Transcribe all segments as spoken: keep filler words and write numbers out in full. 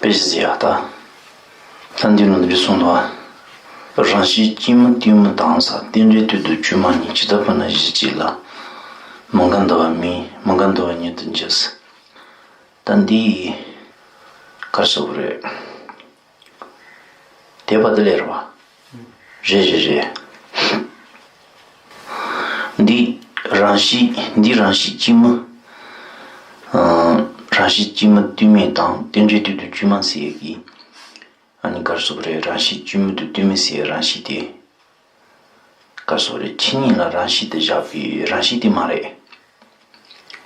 དཔེ་ཞིག་ཟེར་ཡ་ད། ལྷ་འདི་ནང་འདི་གསུངས་འདུག་བ། རང་བཞིན་སྐྱེས་མ་སྟོན་མ་དང་ས། རྟེན་འབྲེལ་དུས་དང་བཅོས་མ་གཉིས། ཇི་ལྟར་བར་ན་གཞི་གཅིག་ལ། མི་འགལ་འདུ་བ་མིན། མི་འགལ་འདུ་བ་ཉིད་དུ་འགྱུར། ད་འདི་གར་སོགས་རེད། དེ་བར་དུ་ལས་རེད་བ། རེད་རེད་རེད། འདི་རང་བཞིན་འདི་རང་བཞིན་སྐྱེས་མ། ཨ། རང་བཞིན་སྐྱེས་མ་སྟོན་མ་དང་རྟེན་འབྲེལ་དུས་དང་བཅོས་མ་ཟེར་ཡས་ཀྱི། ཨ་ནི་གར་སོགས་རེད། རང་བཞིན་སྐྱེས་མ་དང་སྟོན་མ་ཟེར་ཡས་རང་བཞིན་དེ། གར་སོགས་རེད། ཆོས་ཉིད་ལ་རང་བཞིན་དེ་བཞག་པའི་རང་བཞིན་དེ་མ་རེད།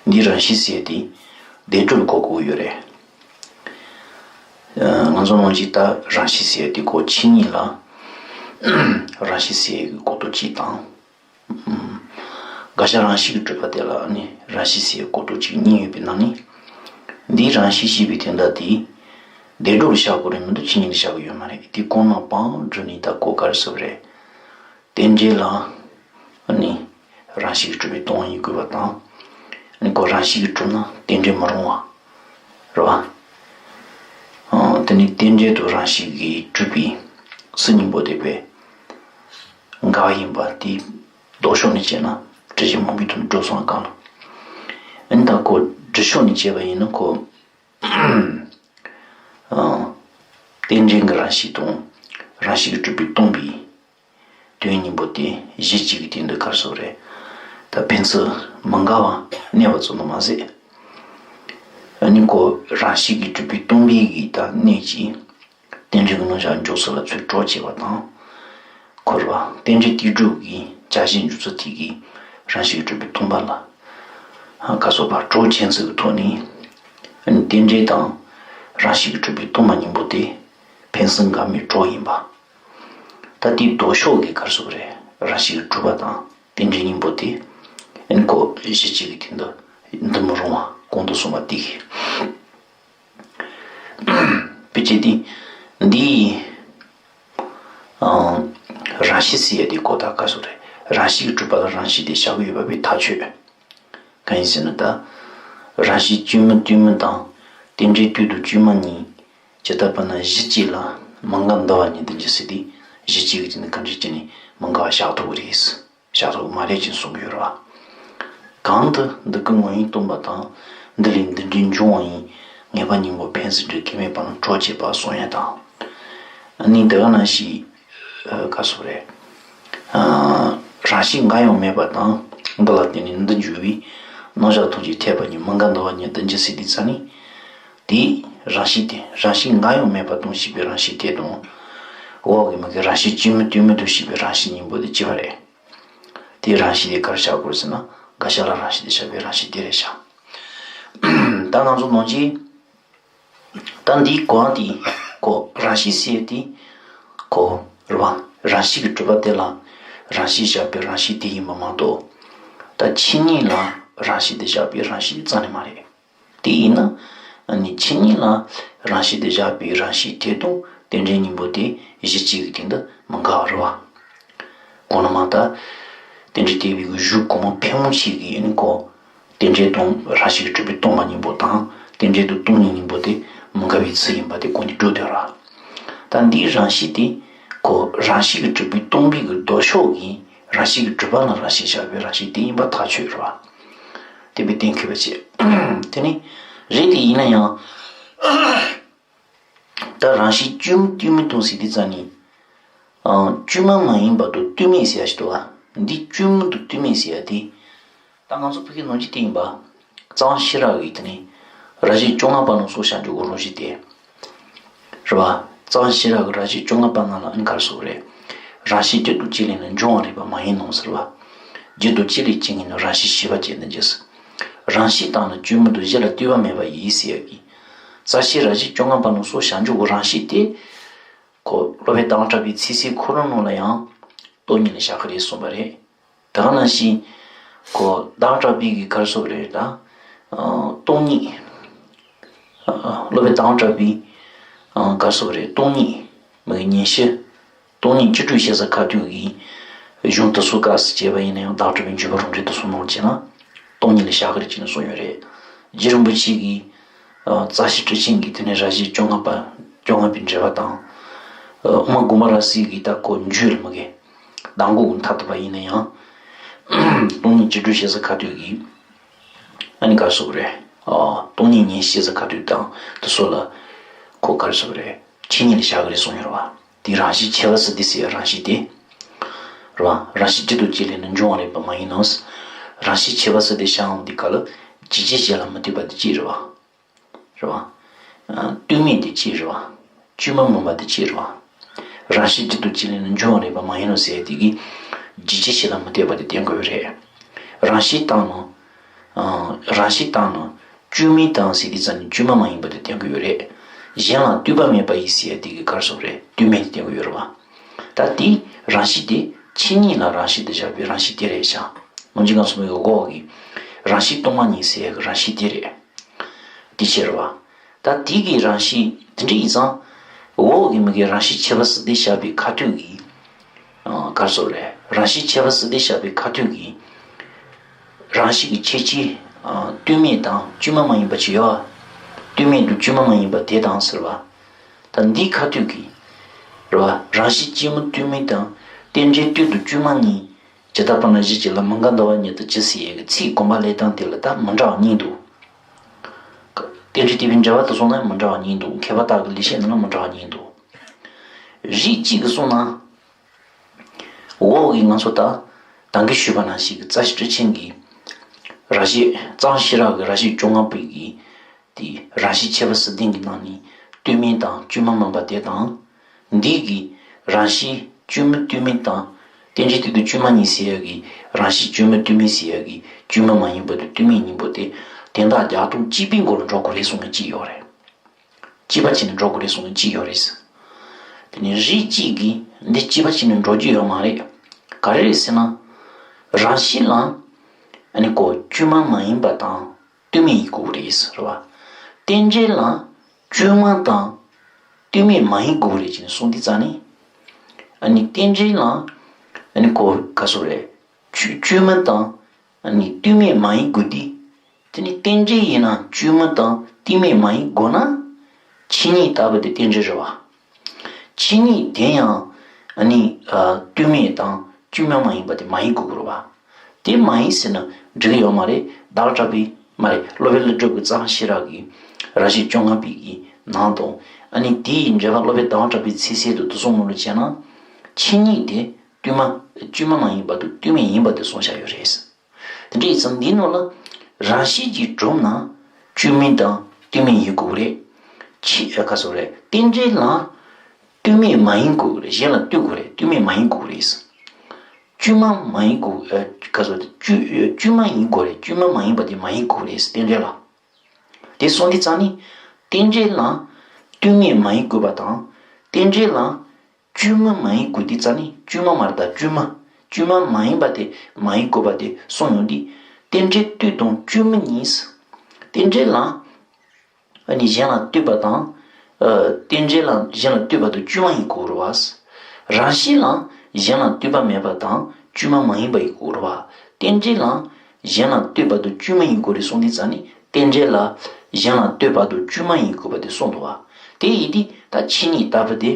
འདི་རང་བཞིན་ཟེར་ཡས་དེ་བདེན་གྲུབ་གོ་དགོས་ཡོད་རེད། ཨ། ང་ཚོ་ནང་བཞིན་ད་རང་བཞིན་ཟེར་ཡས་དེ་གོ། ཆོས་ཉིད་ལ་རང་བཞིན་ཟེར་ཡས་ཀྱི་གོ་རྟོགས་གཅིག་དང་། ཨ། དགག་བྱ་རང་བཞིན་གྱིས་གྲུབ་པ་དེ་ལ་ནི་རང་བཞིན་ཟེར་གོ་རྟོགས་གཅིག་གཉིས་ཡོད་པའི་ནང་ནས། འདིའི་རང་བཞིན་ཞེས་པའི་དོན་དག་དེ། བདེན་གྲུབ་ལ་བཞག་དགོས་རེད་མི་འདུག་ཆོས་ཉིད་ལ་བཞག་གི་ཡོད་མ་རེད། དེ་གོང་ནས་བར་འགྲོ་ནས་ད་གོ་གར་སོགས་རེད། རྟེན་འབྲེལ་ལ་ནི་རང་བཞིན་གྱིས་གྲུབ་པའི་སྟོང་ཉིད་དགོས་པ་དང་། ནི་གོ་རང་བཞིན་གྱིས་གྲུབ་ན་རྟེན་འབྲེལ་མི་རུང་བ་རེད་བ། ཨ། དེ་ནི་རྟེན་འབྲེལ་དུ་རང་བཞིན་གྱིས་གྲུབ་པའི་སུ་གཉིས་པོ་དེ་བས། འགལ་བ་ཡིན་པ་དེ་ལྡོག་ཕྱོགས་ནས་བྱས་ན་དྲི་ཞིམ་མང་པོའི་དོན་འགྲོ་སོང་གང་ལ། ཨ་ནི་ད་ཁོ་སྒྲུབ་ཕྱོགས་ནས་བྱས་པ་ཡིན་ན་ཁོ། ཨ། རྟེན་འབྲེལ་གྱི་རང་བཞིན་དང་རང་བཞིན་གྱིས་གྲུབ་པའི་སྟོང་པའི་དོན་གཉིས་པོ་དེ་གཞི་གཅིག་གི་སྟེང་དུ་གར་སོགས་རེད། ད་ཕན་ཚུན་མི་འགལ་བ་གནས་པ་ཙམ་དུ་མ་ཟད། ཨ་ནི་ཁོ་རང་བཞིན་གྱིས་གྲུབ་པའི་སྟོང་པའི་གི་ད་གནས་ཀྱི། རྟེན་འབྲེལ་གྱི་རྣམ་གཞག་འཇོག་ཚུལ་ལ་ཚུར་གྲོགས་བྱེད་པ་དང་། འཁོར་བ་རྟེན་འབྲེལ་ཏིག་སྒྲུབ་ཀྱི་བྱ་བྱེད་འཇོག་ཚུལ་དེ་གིས་རང་བཞིན་གྱིས་གྲུབ་པའི་སྟོང་པ་ལ། ཨ། ག་སོགས་པ་གྲོགས་བྱེད་ཚུལ་གྱི་ཐོག་ནས། རྟེན་འབྲེལ་དང་རང་བཞིན་གྱིས་གྲུབ་པའི་སྟོང་པ་གཉིས་པོ་དེ་ཕན་ཚུན་འགལ་མེད་གྲོགས་ཡིན་པ། ད་དེའི་ལྡོག་ཕྱོགས་ཀྱི་གར་སོགས་རེད། རང་བཞིན་གྱིས་གྲུབ་པ་དང་རྟེན་འབྲེལ་གཉིས་པོ་དེ། ཨ་ནི་ཁོ་གཞི་གཅིག་གི་སྟེང་དུ་འདུ་མི་རུང་བ་གོང་དུ་སོང་བ་དེ་གིས། དཔེ་ཆ་དེ་འདི། ཨང་། རང་བཞིན་ཟེར་ཡ་དེ་གོ་ད་ག་སོགས་རེད། རང་བཞིན་གྱིས་གྲུབ་པ་ལ་རང་བཞིན་དེ་བཞག་གི་ཡོད་པ་བས་ཐག་ཆོད། གང་ཡིན་ཟེར་ན་ད། རང་བཞིན་སྐྱེས་མ་སྟོན་མ་དང་། རྟེན་འབྲེལ་དུས་དང་བཅོས་མ་གཉིས། ཇི་ལྟར་བར་ན་གཞི་གཅིག་ལ། མི་འགལ་འདུ་བ་ཉིད་དུ་འགྱུར་ཟེར་དེ། གཞི་གཅིག་གི་སྟེང་ནས་གང་འདྲ་བྱས་ནས་མི་འགལ་བ་བཞག་ཐུབ་ཀྱི་རེད། བཞག་ཐུབ་ཀྱི་མ་རེད་ཅེས་གསུང་གི་ཡོད་རེད་བ། གང་དུ་འདི་སྐུ་ངོ་ཡིན་སྟོན་པ་དང་། འདི་ལས་འདི་འདྲའི་འབྱུང་བ་ཡིན། ངེས་པ་གཉིས་པོ་ཕན་ཚུན་འབྲེལ། སྐྱེ་མེད་པ་ན་གྲོགས་བྱེད་པ་གསུང་ཡ་དང་། ཨ་ནི་འདི་ག་ནང་བཞིན། ཨ། ག་སོགས་རེད། ཨ། རང་བཞིན་འགའ་ཡང་མེད་པ་དང་། འདི་ལ་བརྟེན་ནས་འདི་འབྱུང་བའི་རྣམ་གཞག་ཐམས་ཅད་འཐད་པ་ཉིད། མི་འགལ་འདུ་བ་ཉིད་དུ་འགྱུར་ཟེར་དུས་ཙ་ནི། དེའི་རང་བཞིན་དེ་རང་བཞིན་འགའ་ཡང་མེད་པ་དང་ཞེས་པའི་རང་བཞིན་དེ་དང་། འོག་གི་མི་གི་རང་བཞིན་སྐྱེས་མ་སྟོན་མ་དང་ཞེས་པའི་རང་བཞིན་གཉིས་པོ་དེ་གཅིག་པ་རེད། དེའི་རང་བཞིན་དེ་ག་རེ་བཞག་དགོས་ཟེར་ན། དགག་བྱ་ལ་རང་བཞིན་དེ་བཞག་པའི་རང་བཞིན་དེ་རེད་བཞག། ད་ང་ཚོ་ནང་བཞིན། ད་འདིའི་གོ་དེ་གོ་རང་བཞིན་ཟེར་དེ་གོ་རེད་བ། རང་བཞིན་གྱིས་གྲུབ་པ་དེ་ལ་རང་བཞིན་བཞག་པའི་རང་བཞིན་དེ་ཡིན་པ་མ་གཏོགས། ད་ཆོས་ཉིད་ལ་རང་བཞིན་དེ་བཞག་པའི་རང་བཞིན་རྩ་ནས་མ་རེད། དེ་ཡིན་ན། ཨ་ནི་ཆོས་ཉིད་ལ་རང་བཞིན་དེ་བཞག་པའི་རང་བཞིན་དེ་དང་རྟེན་འབྲེལ་གཉིས་པོ་དེ་གཞི་གཅིག་གི་སྟེང་དུ་མི་འགལ་བ་རེད་བ། གོང་ན་མ་ད། རྟེན་འབྲེལ་དེ་བའི་གཞུག་གོང་མ་ཕལ་མོ་ཆེ་གིས་ཨ་ནི་གོ། རྟེན་འབྲེལ་དང་རང་བཞིན་གྱིས་གྲུབ་པའི་སྟོང་པ་གཉིས་པོ་དང་། རྟེན་འབྲེལ་དང་སྟོང་ཉིད་གཉིས་པོ་དེ་མི་འགལ་བའི་ཚུལ་ཡིན་པ་དེ་གོ་ནས་སྒྲུབ་སྡོད་ར། ད་འདིའི་རང་བཞིན་དེ་གོ་རང་བཞིན་གྱིས་གྲུབ་པའི་སྟོང་པའི་གི་ལྡོག་ཕྱོགས་ཀྱི་རང་བཞིན་གྱིས་གྲུབ་པ་ལ་རང་བཞིན་བཞག་པའི་རང་བཞིན་དེ་ཡིན་པ་ཐག་ཆོད་ར། དེ་བས་གཏན་འཁེལ་བ་བྱེད། དེ་ནི་རེད་དེ་ཡིན་ན་ཡང་། ད་རང་བཞིན་སྐྱེས་མ་སྟོན་མ་དང་ཟེར་དུས་ཙ་ནི། ཨང་། སྐྱེས་མ་མ་ཡིན་པ་དང་སྟོན་མ་ཟེར་ཡ་ཞིག་འདུག་བ། འདི་སྐྱེས་མ་དང་སྟོན་མ་ཟེར་ཡ་དེ། ད་ང་ཚོ་ཕ་གི་ནང་བཞིན་དེ་ཡིན་པ། རྩ་བ་ཤེས་རབ་ཀྱི་དེ་ནི། རབ་བྱེད་བཅོ་ལྔ་པ་ནང་སོགས་བྱ་འཇུག་གི་རང་བཞིན་དེ། རེད་བ། རྩ་བ་ཤེས་རབ་ཀྱི་རབ་བྱེད་བཅོ་ལྔ་པ་ནང་ལ་ཨ་ནི་ག་རེ་ཟེར་དགོས་རེད། རང་བཞིན་རྒྱུ་དང་རྐྱེན་ལས་ན་འབྱུང་བ་རིགས་པ་མ་ཡིན་ནོ་ཟེར་བ། རྒྱུ་དང་རྐྱེན་ལས་སྐྱེ་ངེས་ནི་རང་བཞིན་ཤེས་པ་ཅན་དུ་འགྱུར། རང་བཞིན་དང་ནི་སྐྱེས་མ་དང་གཞི་ལ་ལྟོས་པ་མེད་པ་ཡིན་ཟེར་ཡ་གི། རྩ་ཤེ་རབ་བྱེད་བཅོ་ལྔ་པ་ནང་སོགས་བྱ་འཇུག་གི་རང་བཞིན་དེ། ཁོ་སློབ་དཔོན་བདག་གྲགས་པའི་ཚིག་གསལ་ཁོ་རང་ནང་ལ་ཡང་སྟོང་ཉིད་ལ་བཞག་གི་རེད་གསུངས་པ་རེད། དེ་ག་ནང་བཞིན་ཁོ་བདག་གྲགས་པའི་གི་ག་རེ་ཟེར་དགོས་རེད་ད། ཨ། སྟོང་ཉིད། ཨ། སློབ་དཔོན་བདག་གྲགས་པའི། ཨ། ག་རེ་ཟེར་དགོས་རེད། སྟོང་ཉིད་མི་གི་ཉན་ཤེས། སྟོང་ཉིད་སྤྱི་སྒྲོས་བཤད་ས་ཁ་ཐུག་གི་གཞུང་དེ་ཚོ་སྐབས་སུ་བྱས་པ་ཡིན་ན་ཡང་བདག་གྲགས་པའི་འཇུག་པ་རང་འགྲེལ་དེ་ཚོ་ནང་བྱས་ན་སྟོང་ཉིད་ལ་བཞག་གི་རེད་ཅེས་ནས་གསུངས་ཡོད་རེད། རྗེ་རིན་པོ་ཆེ་གིས། རྩ་ཤེ་སྤྲུལ་ཆེན་གྱི་དེ་ནས་རང་བཞིན་བཅོ་ལྔ་པ་བཅོ་ལྔ་པའི་འགྲེལ་པ་དང་། དབུ་མ་དགོངས་པ་རབ་གསལ་གྱི་ད་ཁོ་རྒྱུད་ལ་མ་གི་གདམས་ངག་གི་མཐའ་ཐུག་པ་ཡིན་ན་ཡང་། སྟོང་ཉིད་སྤྱི་སྤྲོས་ཞེས་ས་ཁ་ཐུག་གི་ཨ་ནི་ག་རེ་ཟེར་དགོས་རེད། ཨ། སྟོང་ཉིད་ཉིད་ཞེས་ས་ཁ་ཐུག་དང་དེ་སོགས་ལ་ཁོ་ག་རེ་ཟེར་དགོས་རེད། ཆོས་ཉིད་ལ་བཞག་གི་རེད་གསུངས་ཡོད་རེད་བ། དེ་རང་བཞིན་ཁྱད་པར་སྲིད་དེ་ཟེར་ཡ་རང་བཞིན་དེ། རེད་བ། རང་བཞིན་གཅིག་ཏུ་གཅིག་ལས་ནི་འབྱུང་བ་རེད་པ་མ་ཡིན་ནོ། རང་བཞིན་ཁྱད་པར་སྲིད་དེ་བཞག་འོང་དེ་ག་ལ་ཇི་སྐྱེ་གཞན་ལ་མི་ལྟོས་པ་དེ་གཅིག་རེད་བ། རེད་བ། ལྟོས་མེད་དེ་གཅིག་རེད་བ། བཅོས་མ་མིན་པ་དེ་གཅིག་རེད་བ། རང་བཞིན་གཅིག་ཏུ་གཅིག་ལས་ནི་འབྱུང་བ་རེད་པ་མ་ཡིན་ནོ་ཟེར་ཡ་དེ་གིས་ཇི་སྐྱེ་གཞན་ལ་མི་ལྟོས་པ་དེ་བསྟན་དགོས་རེད། རང་བཞིན་དང་ནི། རང་བཞིན་དང་ནི་བཅོས་མིན་དང་ཟེར་དུས་ཙམ་ནས་བཅོས་མ་མ་ཡིན་པ་དེ་བསྟན་གྱི་ཡོད་རེད། གཞན་ལ་ལྟོས་པ་མེད་པ་ཡིས་ཟེར་ཡ་དེ་གི་ག་རེ་ཟེར་རེད། ལྟོས་མེད་དེ་བསྟན་གྱི་ཡོད་རེད་བ། ད་དེ་རང་བཞིན་དེ་ཆོས་ཉིད་ལ་རང་བཞིན་དུ་བཞག་པའི་རང་བཞིན་དེ་རེད་ཤག་ནམ་རྒྱུན་གང་གསུངས་པའི་འོག་གི་རང་བཞིན་སྟོང་པ་ཉིད་ཟེར་ཡ་གི་རང་བཞིན་དེ་རེད། དེ་ཕྱིར་བ། ད་དེ་གི་རང་བཞིན་དེ་འདྲ་ཡིན་ཙང་། འོག་གི་མི་གི་རང་བཞིན་ཁྱད་པར་སྲིད་དེ་བཞག་པའི་ཁ་ཐུག་གི་ག་རེ་ཟེར་རེད། རང་བཞིན་ཁྱད་པར་སྲིད་དེ་བཞག་པའི་ཁ་ཐུག་གི་རང་བཞིན་གྱི་ཁྱད་ཆོས། ལྟོས་མེད་དང་བཅོས་མ་མ་ཡིན་པ་ཅིག་ཡོད། ལྟོས་མེད་དང་བཅོས་མ་མ་ཡིན་པ་དེ་དང་ཟེར་བ། ད་འདིའི་ཁ་ཐུག་གི་རེད་བ། རང་བཞིན་གཅིག་མིན་ལྟོས་མེད་དང་། རྟེན་འབྲེལ་ལྟོས་དང་བཅོས་མ་གཉིས། ཇི་ལྟ་བར་ན་གཞི་གཅིག་ལ། མི་འགལ་འདུ་བ་ཉིད་དུ་གྱུར་ཟེར་ཡས་ཀྱི་ཚིག་དགོངས་པ་ལེན་སྟངས་དེ་ལ་ད་མི་འདྲ་བ་གཉིས་འདུག་རྟེན་འབྲེལ་བསྟན་པའི་འགྲེལ་པ་དེ་སོང་ན་མི་འདྲ་བ་གཉིས་འདུག་མཁས་པ་དག་གི་ལེགས་བཤད་ནང་ལ་མི་འདྲ་བ་གཉིས་འདུག་རིགས་གཅིག་གིས་སོང་ན། འོག་གི་ང་ཚོ་ད་ད་གིན་ཞུས་པ་ནང་བཞིན་གྱི་རྩ་ཤེ་སྤྲུལ་ཆེན་གྱི་རང་བཞིན། གཙང་ཤེས་རབ་ཀྱི་རང་བཞིན་བཅོ་ལྔ་པའི་གི་དེ་རང་བཞིན་ཁྱད་པར་སྲིད་དོན་གྱི་ནང་ནས་ལྟོས་མིན་དང་བཅོས་མ་མིན་པ་དེ་དང་། འདི་གི་རང་བཞིན་བཅོས་མིན་ལྟོས་མིན་དང་། རྟེན་འབྲེལ་ལྟོས་དང་བཅོས་མ་གཉིས་ཟེར་ཡ་གི་རང་བཞིན་བཅོས་མིན་ལྟོས་མིན་ཟེར་ཡ་གི་བཅོས་མ་མ་ཡིན་པ་དང་ལྟོས་མིན་གཉིས་པོ་དེ་དོན་དག་རྒྱག་སྟངས་གཅིག་པའི་མགོ་ལ་འགྲོ་དགོས་རེད་གསུངས་ནས་གཅིག་ཡོད་རེད། གཅིག་པ་བྱས་ནས་འགྲོ་དགོས་རེད་གསུངས་ནས་གཅིག་ཡོད་རེད། དེ་ནས་རིགས་གཅིག་གིས་འདི་གཅིག་པ་བྱས་ནས་འགྲོ་རྒྱུ་ཡོད་མ་རེད། ག་རེ་རེད་ཟེར་ན། རང་བཞིན་ལ་ཨ་ནི་ཁོ་བཅོས་མ་མ་ཡིན་པ་དང་ལྟོས་མིན་ཡིན་དགོས་རེད་ཟེར་བ། རྟེན་འབྲེལ་ལ་བཅོས་མ་དང་ལྟོས་མིན་མ་ཡིན་དགོས་རེད་ཅེས་གསུངས་དུས་ཙ་ནས། ཨ་ནི་རྟེན་འབྲེལ་ལ་ཨ་ནི་ཁོ་ག་ཟེར་རེད། བཅོས་བཅོས་མིན་དང་ཨ་ནི་ལྟོས་མིན་མ་ཡིན་དགོས་དུས། དེ་ནི་རྟེན་འབྲེལ་ཡིན་ན་བཅོས་མིན་དང་ལྟོས་མིན་མ་ཡིན་དགོས་ན། ཆོས་ཉིད་ལྟ་བུ་དེ་རྟེན་འབྲེལ་རེད་བ། ཆོས་ཉིད་དེ་ཡང་ཨ་ནི་ལྟོས་མེད་དང་བཅོས་མ་མ་ཡིན་པ་དེ་མ་ཡིན་དགོས་རེད་བ། དེ་མ་ཡིན་ཟེར་ན་འགྲིག་གི་ཡོད་མ་རེད། ཟླ་བ་གྲགས་པའི་མ་རེད། སློབ་དཔོན་ཀླུ་སྒྲུབ་ཀྱི་གཙང་ཤེས་རབ་ཀྱི་རང་བཞིན་བཅོ་ལྔ་པའི་གི་ནང་དུ། ཨ་ནི་དེའི་འགྲེལ་པ་སློབ་དཔོན་ཟླ་བ་གྲགས་པའི་ཚིག་གསལ་དུ་དེ་གསུང་མོ་ལ་བྱས་ན། ཆོས་ཉིད་དེ་ལྟོས་མ་བཅོས་མ་མ་ཡིན་པ་དང་ལྟོས་མེད་ཡིན་པ་དེ་གསུངས་བཞག་ཡོད་རེད། དེ་འདྲ་ཡིན་ཙང་འདིའི་ནང་ལ་རང་བཞིན་གྱིས་གྲུབ་ན་བཅོས་མིན་དང་ལྟོས་མིན་ཡིན་དགོས་རེད། ཆོས་ག་ཟེར་རེད། རྟེན་འབྲེལ་ལ་ལྟོས་མེད་མ་ཡིན་དགོས་རེད། གཞན་ལ་ལྟོས་དགོས་རེད། ལྟོས་མེད་མ་ཡིན་དགོས་རེད། བཅོས་མ་མ་ཡིན་དགོས། ཨ། ག་ཟེར་རེད། བཅོས་བཅོས་མ་ཡིན་དགོས་རེད། བཅོས་མ་མ་ཡིན་པ་དེ་མ་ཡིན་དགོས་རེད། རྟེན་འབྲེལ་ལ། དེ་སོང་དུས་ཙ་ནས་རྟེན་འབྲེལ་ལ་ལྟོས་མེད་མ་ཡིན་དགོས་པ་དང་། རྟེན་འབྲེལ་ལ་བཅོས་མ་མ་ཡིན་དགོས་དུས་ཙ་ནས་བཅོས་མ་མ་རེད་ད། བཅོས་མ། བཅོས་མ་མ་ཡིན་པ་དེ་མ་ཡིན་དགོས་པ་དེ་གསུངས་ཡོང་དུས། རྟེན་འབྲེལ་ལྟོས་དང་བཅོས་མིན་གཉིས། རྟེན་འབྲེལ་ལ་ཨ་ནི་གཞན་ལ་ལྟོས་པ་དང་། ཨ། རྟེན་འབྲེལ་ལ་གཞན་ལ་ལྟོས་པ་དང་བཅོས་མ་ཡིན་དགོས་རེད་བ། རང་བཞིན་ལ་གཞན་ལ་ལྟོས་པ་མེད་པ་དང་བཅོས་མ་མ་ཡིན་པ་ཡིན་དགོས་རེད་བ། རྟེན་འབྲེལ་ལ་གཞན་ལ་ལྟོས་པ་དང་བཅོས་མ་ཡིན་དགོས་རེད་གསུངས་དུས་ཙ་ནས། རྟེན་འབྲེལ་ལ་གཞན་ལ་ལྟོས་པ་དང་བཅོས་མ་ཡིན་དགོས་པ་དེ་གསུངས་འདུག་བ། དེ་ཡིན་དུས་ད་ཆོས་ཉིད་ལྟ་བུ་དེ་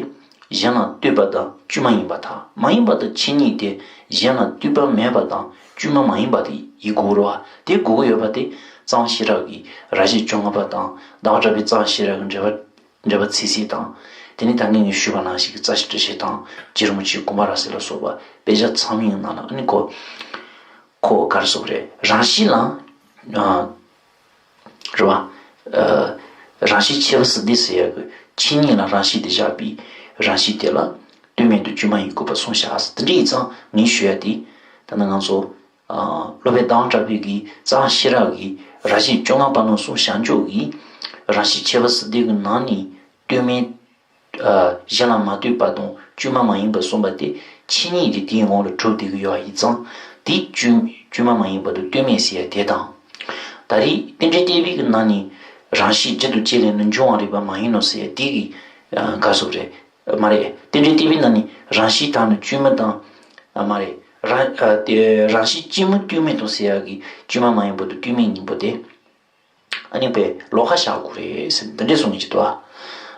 གཞན་ལ་ལྟོས་པ་དང་བཅོས་མ་ཡིན་པ་དང་། མ་ཡིན་པ་དང་ཆོས་ཉིད་དེ་གཞན་ལ་ལྟོས་པ་མེད་པ་དང་བཅོས་མ་མ་ཡིན་པ་དེ་ཡིན་དགོས་རེད་བ། དེ་དགོས་ཀྱི་ཡོད་པ་དེ་གཙང་ཤེས་རབ་ཀྱི་རང་བཞིན་བཅོ་ལྔ་པ་དང་། ཟླ་བ་གྲགས་པའི་གཙང་ཤེས་རབ་ཀྱི་འགྲེལ་པ། འགྲེལ་པ་ཚིག་གསལ་དང་། དེ་ནས་ད་གིན་ངས་ཞུས་པ་ནང་བཞིན་གྱི་རྩ་ཤེ་སྤྲུལ་ཆེན་དང་རྗེ་རིན་པོ་ཆེའི་དགོངས་པ་རབ་གསལ་ལ་སོགས་པ་དཔེ་ཆ་ཚང་མའི་ནང་ལ་ཨ་ནི་ཁོ། ཁོ་ག་རེ་ཟེར་དགོས་རེད། རང་བཞིན་ལ། ཨ། རེད་བ། ཨ། རང་བཞིན་ཁྱད་པར་སྲིད་དེ་ཟེར་ཡག་གི་ཆོས་ཉིད་ལ་རང་བཞིན་དེ་བཞག་པའི་རང་བཞིན་དེ་ལ་ལྟོས་མེད་དུ་བཅོས་མ་ཡིན་དགོས་པ་གསུངས་བཞག་དེ་འདྲ་ཡིན་ཙང་ངས་ཞུ་ཡ་དེ། ད་ནི་ང་ཚོ། ཨ། སློབ་དཔོན་ཟླ་བ་གྲགས་པའི་གི་གཙང་ཤེས་རབ་ཀྱི་རང་བཞིན་བཅོ་ལྔ་པ་ནང་གསུངས་བཞག་ཕྱོགས་ཀྱི་རང་བཞིན་ཁྱད་པར་སྲིད་དེ་གི་ནང་ནས་ལྟོས་མེད། ཨ། གཞན་ལ་མ་ལྟོས་པ་དང་བཅོས་མ་མ་ཡིན་པ་གསུངས་པ་དེ་ཆོས་ཉིད་དེ་དེའི་ངང་ལ་གྲུབ་བསྡད་ཀྱི་ཡོད་ཡིན་ཙང་། དེ་བཅོས་བཅོས་མ་མ་ཡིན་པ་དང་ལྟོས་མེད་ཟེར་ཡ་དེ་དང་། ད་རེས་རྟེན་འབྲེལ་བསྟན་པའི་གི་ནང་ནས་རང་བཞིན་རྒྱུ་དང་བཅས་ལས་ནི་འབྱུང་བ་རེད་པ་མ་ཡིན་ནོ་ཟེར་ཡ་དེ་གི། ཨ། ག་རེ་ཟེར་དགོས་རེད། མ་རེད། རྟེན་འབྲེལ་བསྟན་པའི་ནང་ནས་རང་བཞིན་དང་ནི་བཅོས་མིན་དང་། ཨ། མ་རེད། རང་། ཨ། དེ་རང་བཞིན་གཅིག་མིན་ལྟོས་མེད་དང་ཟེར་ཡག་གི་བཅོས་མ་མ་ཡིན་པ་དང་ལྟོས་མེད་གཉིས་པོ་དེ། ཨ་ནི་པའི་ལོགས་ཀ་བཞག་དགོས་རེད་ཟེར་འདི་འདྲས་གསུང་གི་འདུག་བ།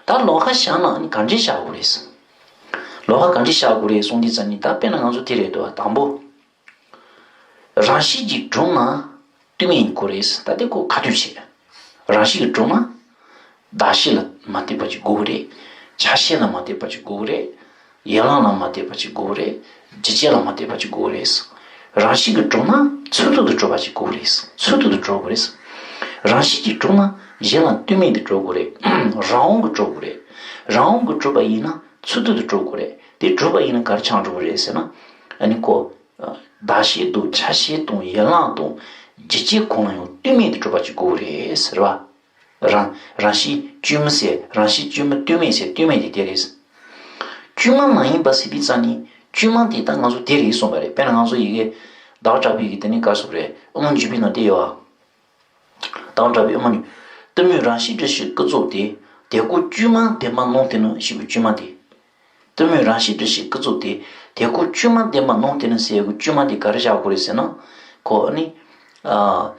ད་ལོགས་ཀ་བཞག་ན་ཨ་ནི་ག་འདྲས་བཞག་དགོས་རེད་ཟེར། ལོགས་ཀ་ག་འདྲས་བཞག་དགོས་རེད་གསུང་དུས་ཙམ་ནི་ད་དཔེར་ན་ང་ཚོ་དེ་རེད་འདུག་བ། དང་པོ། རང་བཞིན་གྱིས་གྲུབ་ན་ལྟོས་མེད་ཡིན་དགོས་རེད། ད་དེ་ཁོ་ཁ་གཏོད་བྱེད། རང་བཞིན་གྱིས་གྲུབ་ན་གདགས་གཞི་ལ་མ་ལྟོས་པ་ཅིག་དགོས་ཀྱི་རེད། ཆ་ཤས་ལ་མ་ལྟོས་པ་ཅིག་དགོས་ཀྱི་རེད། ཡན་ལག་ལ་མ་ལྟོས་པ་ཅིག་དགོས་ཀྱི་རེད། རྒྱུ་ཅན་ལ་མ་ལྟོས་པ་ཅིག་དགོས་ཀྱི་རེད། རང་བཞིན་གྱིས་གྲུབ་ན་ཚུལ་དུ་དུ་གྲུབ་པ་ཅིག་དགོས་ཀྱི་རེད། ཚུལ་དུ་དུ་གྲུབ་དགོས་རེད། རང་བཞིན་གྱིས་གྲུབ་ན་གཞན་ལ་ལྟོས་མེད་དུ་གྲུབ་དགོས་རེད། རང་དབང་གིས་གྲུབ་དགོས་རེད། རང་དབང་གིས་གྲུབ་པ་ཡིན་ན་ཚུལ་དུ་དུ་གྲུབ་དགོས་རེད། དེ་གྲུབ་པ་ཡིན་ན་ག་རེ་ཆགས་འགྲོ་གི་རེད་ཟེར་ན། ཨ་ནི་ཁོ། གདགས་གཞི་དང་ཆ་ཤས་དང་ཡན་ལག་དང་རྒྱུ་ཅན་གང་ལ་ཡང་ལྟོས་མེད་དུ་གྲུབ་པ་ཅིག་དགོས་རེད་ཟེར་བ། རང་རང་བཞིན་བཅོས་མིན་ཟེར། རང་བཞིན་བཅོས་མིན་ལྟོས་མེད་ཟེར། ལྟོས་མེད་དེ་དེ་རེད། བཅོས་མ་མ་ཡིན་པ་ཟེར་དུས་ཙམ་ནི་བཅོས་མ་དེ་ད་ང་ཚོ་དེ་རེད་གསུངས་པ་རེད། དཔེར་ན་ང་ཚོ་ཡི་གེ་ཟླ་བ་གྲགས་པའི་གི་དེ་ནི་ག་སོགས་རེད། དབུ་མ་འཇུག་པའི་ནང་དེ་ཡོད་ཨ། ཟླ་བ་གྲགས་པའི་དབུ་མ་འཇུག་གཏི་མུག་རང་བཞིན་དྲི་ཞིམ་ཀུན་རྫོབ་སྟེ། དེ་ཀོ་བཅོས་མ་བདེན་པར་སྣང་སྟེ་ནི་ཞེས་པའི་བཅོས་མ་དེ། གཏི་མུག་རང་བཞིན་དྲི་ཞིམ་ཀུན་རྫོབ་སྟེ། དེ་ཀོ་བཅོས་མ་བདེན་པར་སྣང་སྟེ་ནི་ཟེར་དགོས་བཅོས་མ་དེ་ག་རེ་བཞག་དགོས་རེད་ཟེར་ན། ཁོ་ནི། ཨ།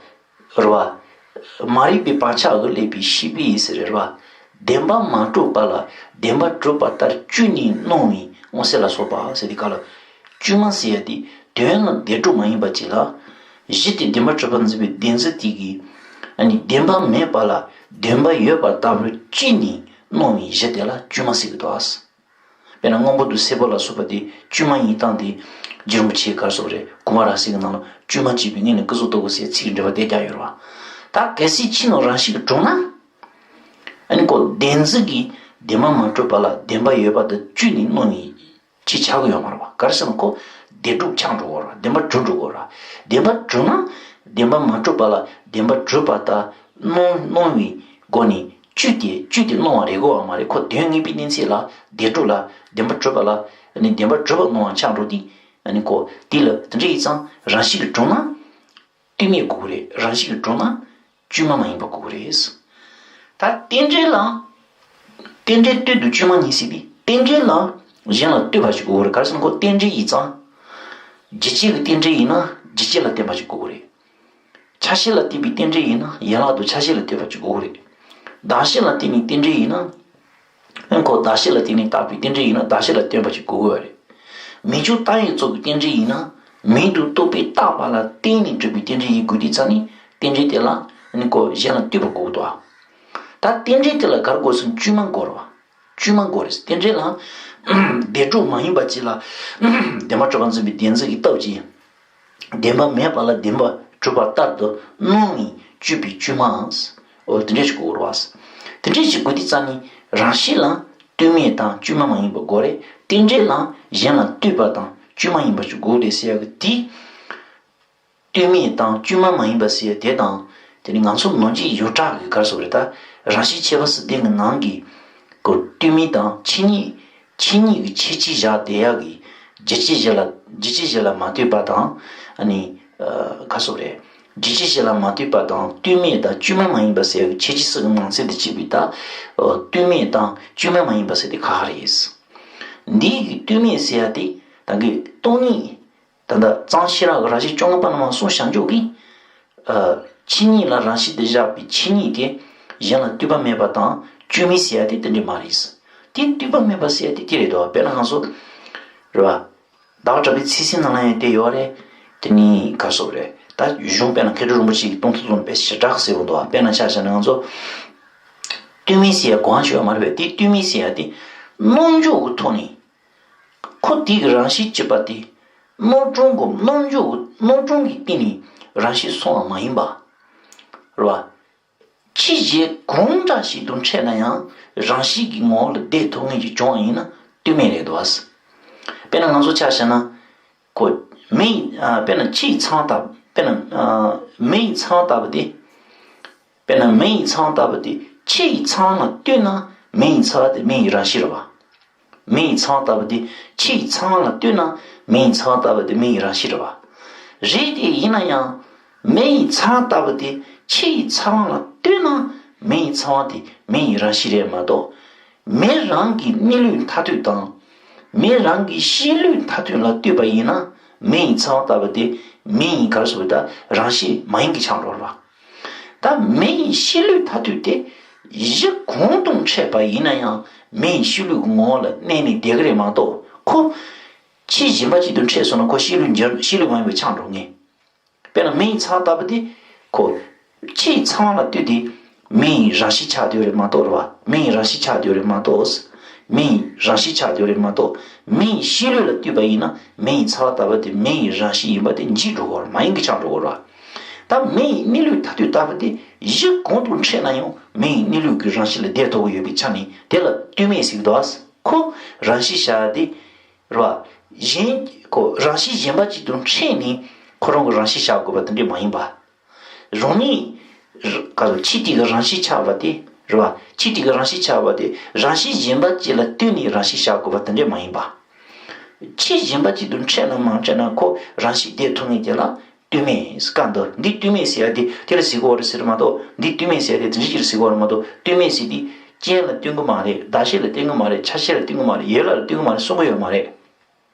རེད་བ། མ་རིག་པའི་བག་ཆགས་ཀྱིས་བསླད་པའི་ཤེས་པའི་ཡུལ་ཟེར་རེད་བ། བདེན་པ་མ་གྲུབ་པ་ལ་བདེན་པ་གྲུབ་པ་ལྟར་བཅོས་ནས་སྣང་བའི་མངོན་གསལ་ལ་སོགས་པ་ཟེར་དེ་ག་ལ། བཅོས་མ་ཟེར་ཡ་དེ་དོན་ལ་བདེན་གྲུབ་མ་ཡིན་པ་ཅིག་ལ། གཞི་དེ་བདེན་པར་གྲུབ་པར་འཛིན་པའི་བདེན་འཛིན་དེ་གིས། ཨ་ནི་བདེན་པ་མེད་པ་ལ་བདེན་པ་ཡོད་པ་ལྟ་བུར་བཅོས་ནས་སྣང་བའི་གཞི་དེ་ལ་བཅོས་མ་ཟེར་གྱི་འདུག་ཨ། དཔེར་ན་སྔོན་པོ་དང་སེར་པོ་ལ་སོགས་པ་དེ་བཅོས་མ་ཡིན་སྟངས་དེ་རྗེ་རིན་པོ་ཆེས་ག་རེ་ཟེར་རེད། གོང་མ་རབ་གསལ་གྱི་ནང་ལ་བཅོས་མ་བྱས་པའི་སྔོན་ནས་ཀུན་རྫོབ་རྟོགས་དགོས་ཟེར་ཚིག་འགྲེལ་པ་དེ་རྒྱག་ཡོད་རེད་བ། ད་གལ་སྲིད་ཕྱི་ནང་རང་བཞིན་གྱིས་གྲུབ་ན། ཨ་ནི་ཁོ་བདེན་འཛིན་གྱིས་བདེན་པ་མ་གྲུབ་པ་ལ་བདེན་པ་ཡོད་པ་དེ་བཅོས་ནས་སྣང་ནས་ཅི་ཆགས་ཀྱི་ཡོད་མ་རེད་བ། ག་རེ་ཟེར་ན་ཁོ་བདེན་གྲུབ་ཆགས་འགྲོ་གི་རེད་བ། བདེན་པ་གྲུབ་འགྲོ་གི་རེད་བ། བདེན་པ་གྲུབ་ན་བདེན་པ་མ་གྲུབ་པ་ལ་བདེན་པ་གྲུབ་པ་ལྟར་སྣང་སྣང་བའི་སྒོ་ནས་བཅོས་ཏེ་བཅོས་ཏེ་སྣང་བ་རེད་དགོས་བ་མ་རེད། ཁོ་དོན་ངེས་པའི་གནས་ཚད་ལ་བདེན་གྲུབ་ལ་བདེན་པ་གྲུབ་པ་ལ་ནི་བདེན་པ་གྲུབ་པ་སྣང་བ་ཆགས་འགྲོ་དུས། ཨ་ནི་ཁོ་དེ་ལ་དེ་འདྲ་ཡིན་ཙང་རང་བཞིན་གྱིས་གྲུབ་ན་ལྟོས་མེད་དགོས་ཀྱི་རེད། རང་བཞིན་གྱིས་གྲུབ་ན་བཅོས་མ་མ་ཡིན་པ་དགོས་ཀྱི་རེད། ད་རྟེན་འབྲེལ་ལ། རྟེན་འབྲེལ་ལྟོས་དང་བཅོས་མ་གཉིས་ཟེར་དུས་རྟེན་འབྲེལ་ལ་གཞན་ལ་ལྟོས་པ་ཞིག་དགོས་ཀྱི་རེད། ག་རེ་ཟེར་ན་ཁོ་རྟེན་འབྲེལ་ཡིན་ཙང་། རྒྱུ་ཅན་གྱི་རྟེན་འབྲེལ་ཡིན་ན་རྒྱུ་ཅན་ལ་བརྟེན་པ་ཞིག་དགོས་ཀྱི་རེད། ཆ་ཤས་ལ་བརྟེན་པའི་རྟེན་འབྲེལ་ཡིན་ན་ཡན་ལག་དང་ཆ་ཤས་ལ་ལྟོས་པ་ཞིག་དགོས་ཀྱི་རེད། གདགས་གཞི་ལ་བརྟེན་པའི་རྟེན་འབྲེལ་ཡིན་ན། ཨ་ཁོ་གདགས་གཞི་ལ་བརྟེན་ནས་བཏགས་པའི་རྟེན་འབྲེལ་ཡིན་ན་གདགས་གཞི་ལ་བརྟེན་པ་ཞིག་དགོས་ཀྱི་རེད། མིང་བྱང་ལྟ་བའི་གཙོ་གི་རྟེན་འབྲེལ་ཡིན་ན་མིང་དང་རྟོག་པས་བཏགས་པ་ལ་བརྟེན་ནས་གྲུབ་པའི་རྟེན་འབྲེལ་ཡིན་དགོས་དུས་ཙམ་ནས་རྟེན་འབྲེལ་དེ་ལ་ནི་ཁོ་གཞན་ལ་ལྟོས་པ་དགོས་འདུག་ཨ། ད་རྟེན་འབྲེལ་དེ་ལ་ག་རེ་དགོས་སམ། བཅོས་མ་དགོས་རེད་བ། བཅོས་མ་དགོས་རེད། རྟེན་འབྲེལ་ལ་བདེན་གྲུབ་མ་ཡིན་པ་ཅིག་ལ་བདེན་པར་གྲུབ་པར་འཛིན་པའི་བདེན་འཛིན་གྱི་སྟོབས་ཀྱིས། བདེན་པ་མེད་པ་ལ་བདེན་པ་གྲུབ་པ་ལྟར་དུ་སྣང་ནས་བཅོས་པའི་བཅོས་མ། འོ་དེ་འདྲ་ཞིག་དགོས་རེད་བ། དེ་འདྲ་ཞིག་དགོས་དུས་ཙམ་ནས་རང་བཞིན་ལ་ལྟོས་མེད་དང་བཅོས་མ་མ་ཡིན་པ་དགོས་རེད། རྟེན་འབྲེལ་ལ་གཞན་ལ་ལྟོས་པ་དང་བཅོས་མ་ཡིན་པ་ཞིག་དགོས་རེད་ཟེར་ཡག་གི་དེ། ལྟོས་མེད་དང་བཅོས་མ་མ་ཡིན་པ་ཟེར་ཡག་དེ་དང་། དེ་ནི་ང་ཚོ་ནང་གི་ཡོངས་གྲགས་ཀྱི་ག་རེ་ཟེར་དགོས་རེད། ད་རང་བཞིན་ཁྱད་པར་སུ་ལྡན་གྱི་ནང་གི་གོ་ལྟོས་མེད་དང་ཆོས་ཉིད། ཆོས་ཉིད་ཀྱི་ཁྱད་ཆོས་བཞག་བསྡད་ཡག་གི་རྒྱུ་ཅན་གཞན་ལ་རྒྱུ་ཅན་གཞན་ལ་མ་ལྟོས་པ་དང་། ཨ་ནི། ཨ། ག་རེ་ཟེར་དགོས་རེད། རྒྱུ་ཅན་གཞན་ལ་མ་ལྟོས་པ་དང་ལྟོས་མེད་དང་བཅོས་མ་མ་ཡིན་པ་ཟེར་ཡག་གི་ཁྱད་ཆོས་སུ་གི་ནང་ཚན་དུ་བྱས་པའི་ད། ཨ། ལྟོས་མེད་དང་བཅོས་མ་མ་ཡིན་པ་ཟེར་དེ་ཁག་ཁག་རེད། འདི་ཡི་ལྟོས་མེད་ཟེར་ཡག་དེ་ད་གི་སྟོང་ཉིད། ད་ལྟ་གཙང་ཤེས་རབ་ཀྱི་རང་བཞིན་བཅོ་ལྔ་པ་ནས་མར་གསུངས་བཞག་འཇོག་གི། ཨ། ཆོས་ཉིད་ལ་རང་བཞིན་དུ་བཞག་པའི་ཆོས་ཉིད་དེ་གཞན་ལ་ལྟོས་པ་མེད་པ་དང་བཅོས་མིན་ཟེར་ཡག་དེ་དེ་འདྲ་མ་རེད། དེ་ལྟོས་པ་མེད་པ་ཟེར་ཡག་དེ་དེ་རེད་དོ། དཔེར་ན་ང་ཚོ། རེད་བ། ཟླ་བ་གྲགས་པའི་ཚིག་ཟིན་ནང་ལ་ཡང་དེ་ཡོད་རེད། དེ་ནི་ག་རེ་ཟེར་དགོས་རེད། ད་གཞུང་དཔེར་ན་མཁས་གྲུབ་རིན་པོ་ཆེ་གི་སྟོང་ཐུན་ཚོགས་ནས་དཔེ་ཞེ་དྲག་གསལ་པོ་འདུག་བ། དཔེར་ན་ཆ་བཞག་ན་ང་ཚོ། ལྟོས་མེད་ཟེར་ཡག་གོ་འཕང་ཞུ་བ་མ་རེད་པས། དེ་ལྟོས་མེད་ཟེར་ཡག་དེ་རྣམ་འཇོག་གི་ཐོག་ནས། ཁོ་དེ་གི་རང་བཞིན་གཅིག་པ་དེ། རྣམ་གྲངས་གོ་རྣམ་འཇོག་གི་རྣམ་གྲངས་ཀྱི་སྟེང་ནས་རང་བཞིན་སོང་བ་མ་ཡིན་པ། རེད་བ། ཆོས་གཞན་གང་འདྲ་ཞིག་དང་འཕྲད་ན་ཡང་རང་བཞིན་གྱི་ངོ་བོ་ལ་བསྡད་ཐུབ་མཁན་ཞིག་བྱུང་བ་ཡིན་ན་ལྟོས་མེད་རེད་འདུག་བ། དཔེར་ན་ང་ཚོ་ཆ་བཞག་ན། ཁོ། མེ་ཡི། ཨ། དཔེར་ན་ཆུ་ཡི་ཚ་བ་ལྟ་བུ། དཔེར་ན། ཨ། མེ་ཡི་ཚ་བ་ལྟ་བུ་དེ། དཔེར་ན་མེ་ཡི་ཚ་བ་ལྟ་བུ་དེ་ཆུ་ཡི་ཚ་བ་ལ་ལྟོས་ན་མེ་ཡི་ཚ་བ་དེ་མེ་ཡི་རང་བཞིན་རེད་བ། མེ་ཡི་ཚ་བ་ལྟ་བུ་དེ་ཆུ་ཡི་ཚ་བ་ལ་ལྟོས་ན་མེ་ཡི་ཚ་བ་ལྟ་བུ་དེ་མེ་ཡི་རང་བཞིན་རེད་བ། རེད་དེ་ཡིན་ན་ཡང་། མེ་ཡི་ཚ་བ་ལྟ་བུ་དེ་ཆུ་ཡི་ཚ་བ་ལ་ལྟོས་ན་མེ་ཡི་ཚ་བ་དེ་མེ་ཡི་རང་བཞིན་རེད་མ་གཏོགས། མེ་རང་གི་གནས་ལུགས་མཐར་ཐུག་དང་། མེ་རང་གི་གཤིས་ལུགས་མཐར་ཐུག་ལ་ལྟོས་པ་ཡིན་ན་མེ་ཡི་ཚ་བ་ལྟ་བུ་དེ་མེ་ཡི་ག་རེ་ཟེར་དགོས་རེད། ད་རང་བཞིན་མ་ཡིན་གྱི་ཆགས་འགྲོ་རེད་བ། ད་མེ་ཡི་གཤིས་ལུས་ཐ་དད་དེ་གཞི་གང་དང་འཕྲད་པ་ཡིན་ན་ཡང་མེ་ཡི་གཤིས་ལུས་ཀྱི་ངོ་བོ་ལ་གནས་ནས་བསྡད་ཀྱི་རེད་མ་གཏོགས། ཁོ་ཆོས་གཞན་པ་ཅིག་ཏུ་འཕྲད་སོང་ན་ཁོ་གཤིས་ལུས་འགྱུར། གཤིས་ལུས་མ་ཡིན་པ་ཆགས་འགྲོ་ངེས། དཔེར་ན་མེ་ཡི་ཚ་བ་ལྟ་བུ་དེ། ཁོ་ཆུའི་ཚ་བ་ལ་ལྟོས་ཏེ་མེ་ཡི་རང་གཤིས་ཆགས་བསྡད་ཡོད་རེད་མ་གཏོགས་རེད་བ། མེ་ཡི་རང་གཤིས་ཆགས་བསྡད་ཡོད་རེད་མ་གཏོགས། མེ་ཡི་རང་གཤིས་ཆགས་བསྡད་ཡོད་རེད་མ་གཏོགས། མེ་ཡི་གཤིས་ལུས་ལ་ལྟོས་པ་ཡིན་ན་མེ་ཡི་ཚ་བ་ལྟ་བུ་དེ་མེ་ཡི་རང་གཤིས་ཡིན་པ་དེ་འཇིག་འགྲོ་གི་རེད། མ་ཡིན་གྱི་ཆགས་འགྲོ་གི་རེད་བ། ད་མེ་ཡི་གནས་ལུགས་ཐ་དད་ལྟ་བུ་དེ་གཞི་གང་དུ་འཕྲད་ན་ཡང་མེ་ཡི་གནས་ལུགས་ཀྱི་རང་གཤིས་ལ་བསྡད་ཐུབ་ཀྱི་ཡོད་པའི་ཆ་ནས་དེ་ལ་ལྟོས་མེད་ཟེར་གྱི་འདུག་ཁོ་རང་གཤིས་བྱ་དེ་རེད་བ། གཞན། ཁོ་རང་གཤིས་གཞན་པ་ཅིག་ཏུ་འཕྲད་ནས་ཁོ་རང་གི་རང་གཤིས་བྱ་དགོས་པ་དེ་འདྲ་མ་ཡིན་པ། རང་ཉིད། ག་ལ་ཆོས་དེ་གི་རང་གཤིས་ཆགས་པ་དེ་རེད་བ། ཆོས་དེ་གི་རང་གཤིས་ཆགས་པ་དེ་རང་གཤིས་གཞན་པ་ཅིག་ལ་ལྟོས་ནས་རང་གཤིས་བྱ་དགོས་པ་དེ་འདྲ་མ་ཡིན་པ། ཆོས་གཞན་པ་ཅིག་ཏུ་འཕྲད་ན་མ་འཕྲད་ན་ཁོ་རང་གཤིས་བསྡད་ཐུབ་མཁན་དེ་ལ་ལྟོས་མེད་ཟེར་ག་འདུག་འདི་ལྟོས་མེད་ཟེར་ཡ་དེ་དེ་ལ་ཟེར་གོ་རེད་ཟེར་མ་གཏོགས། འདི་ལྟོས་མེད་ཟེར་ཡ་དེ་དེ་འདྲ་ཅིག་ལ་ཟེར་གོ་རེད་མ་གཏོགས། ལྟོས་མེད་ཟེར་དེ་རྐྱེན་ལ་ལྟོས་གི་མ་རེད། གདགས་གཞི་ལ་ལྟོས་གི་མ་རེད། ཆ་ཤས་ལ་ལྟོས་གི་མ་རེད། ཡུལ་ལ་ལ་ལྟོས་གི་མ་རེད། གསུང་གི་ཡོད་མ་རེད། རེད་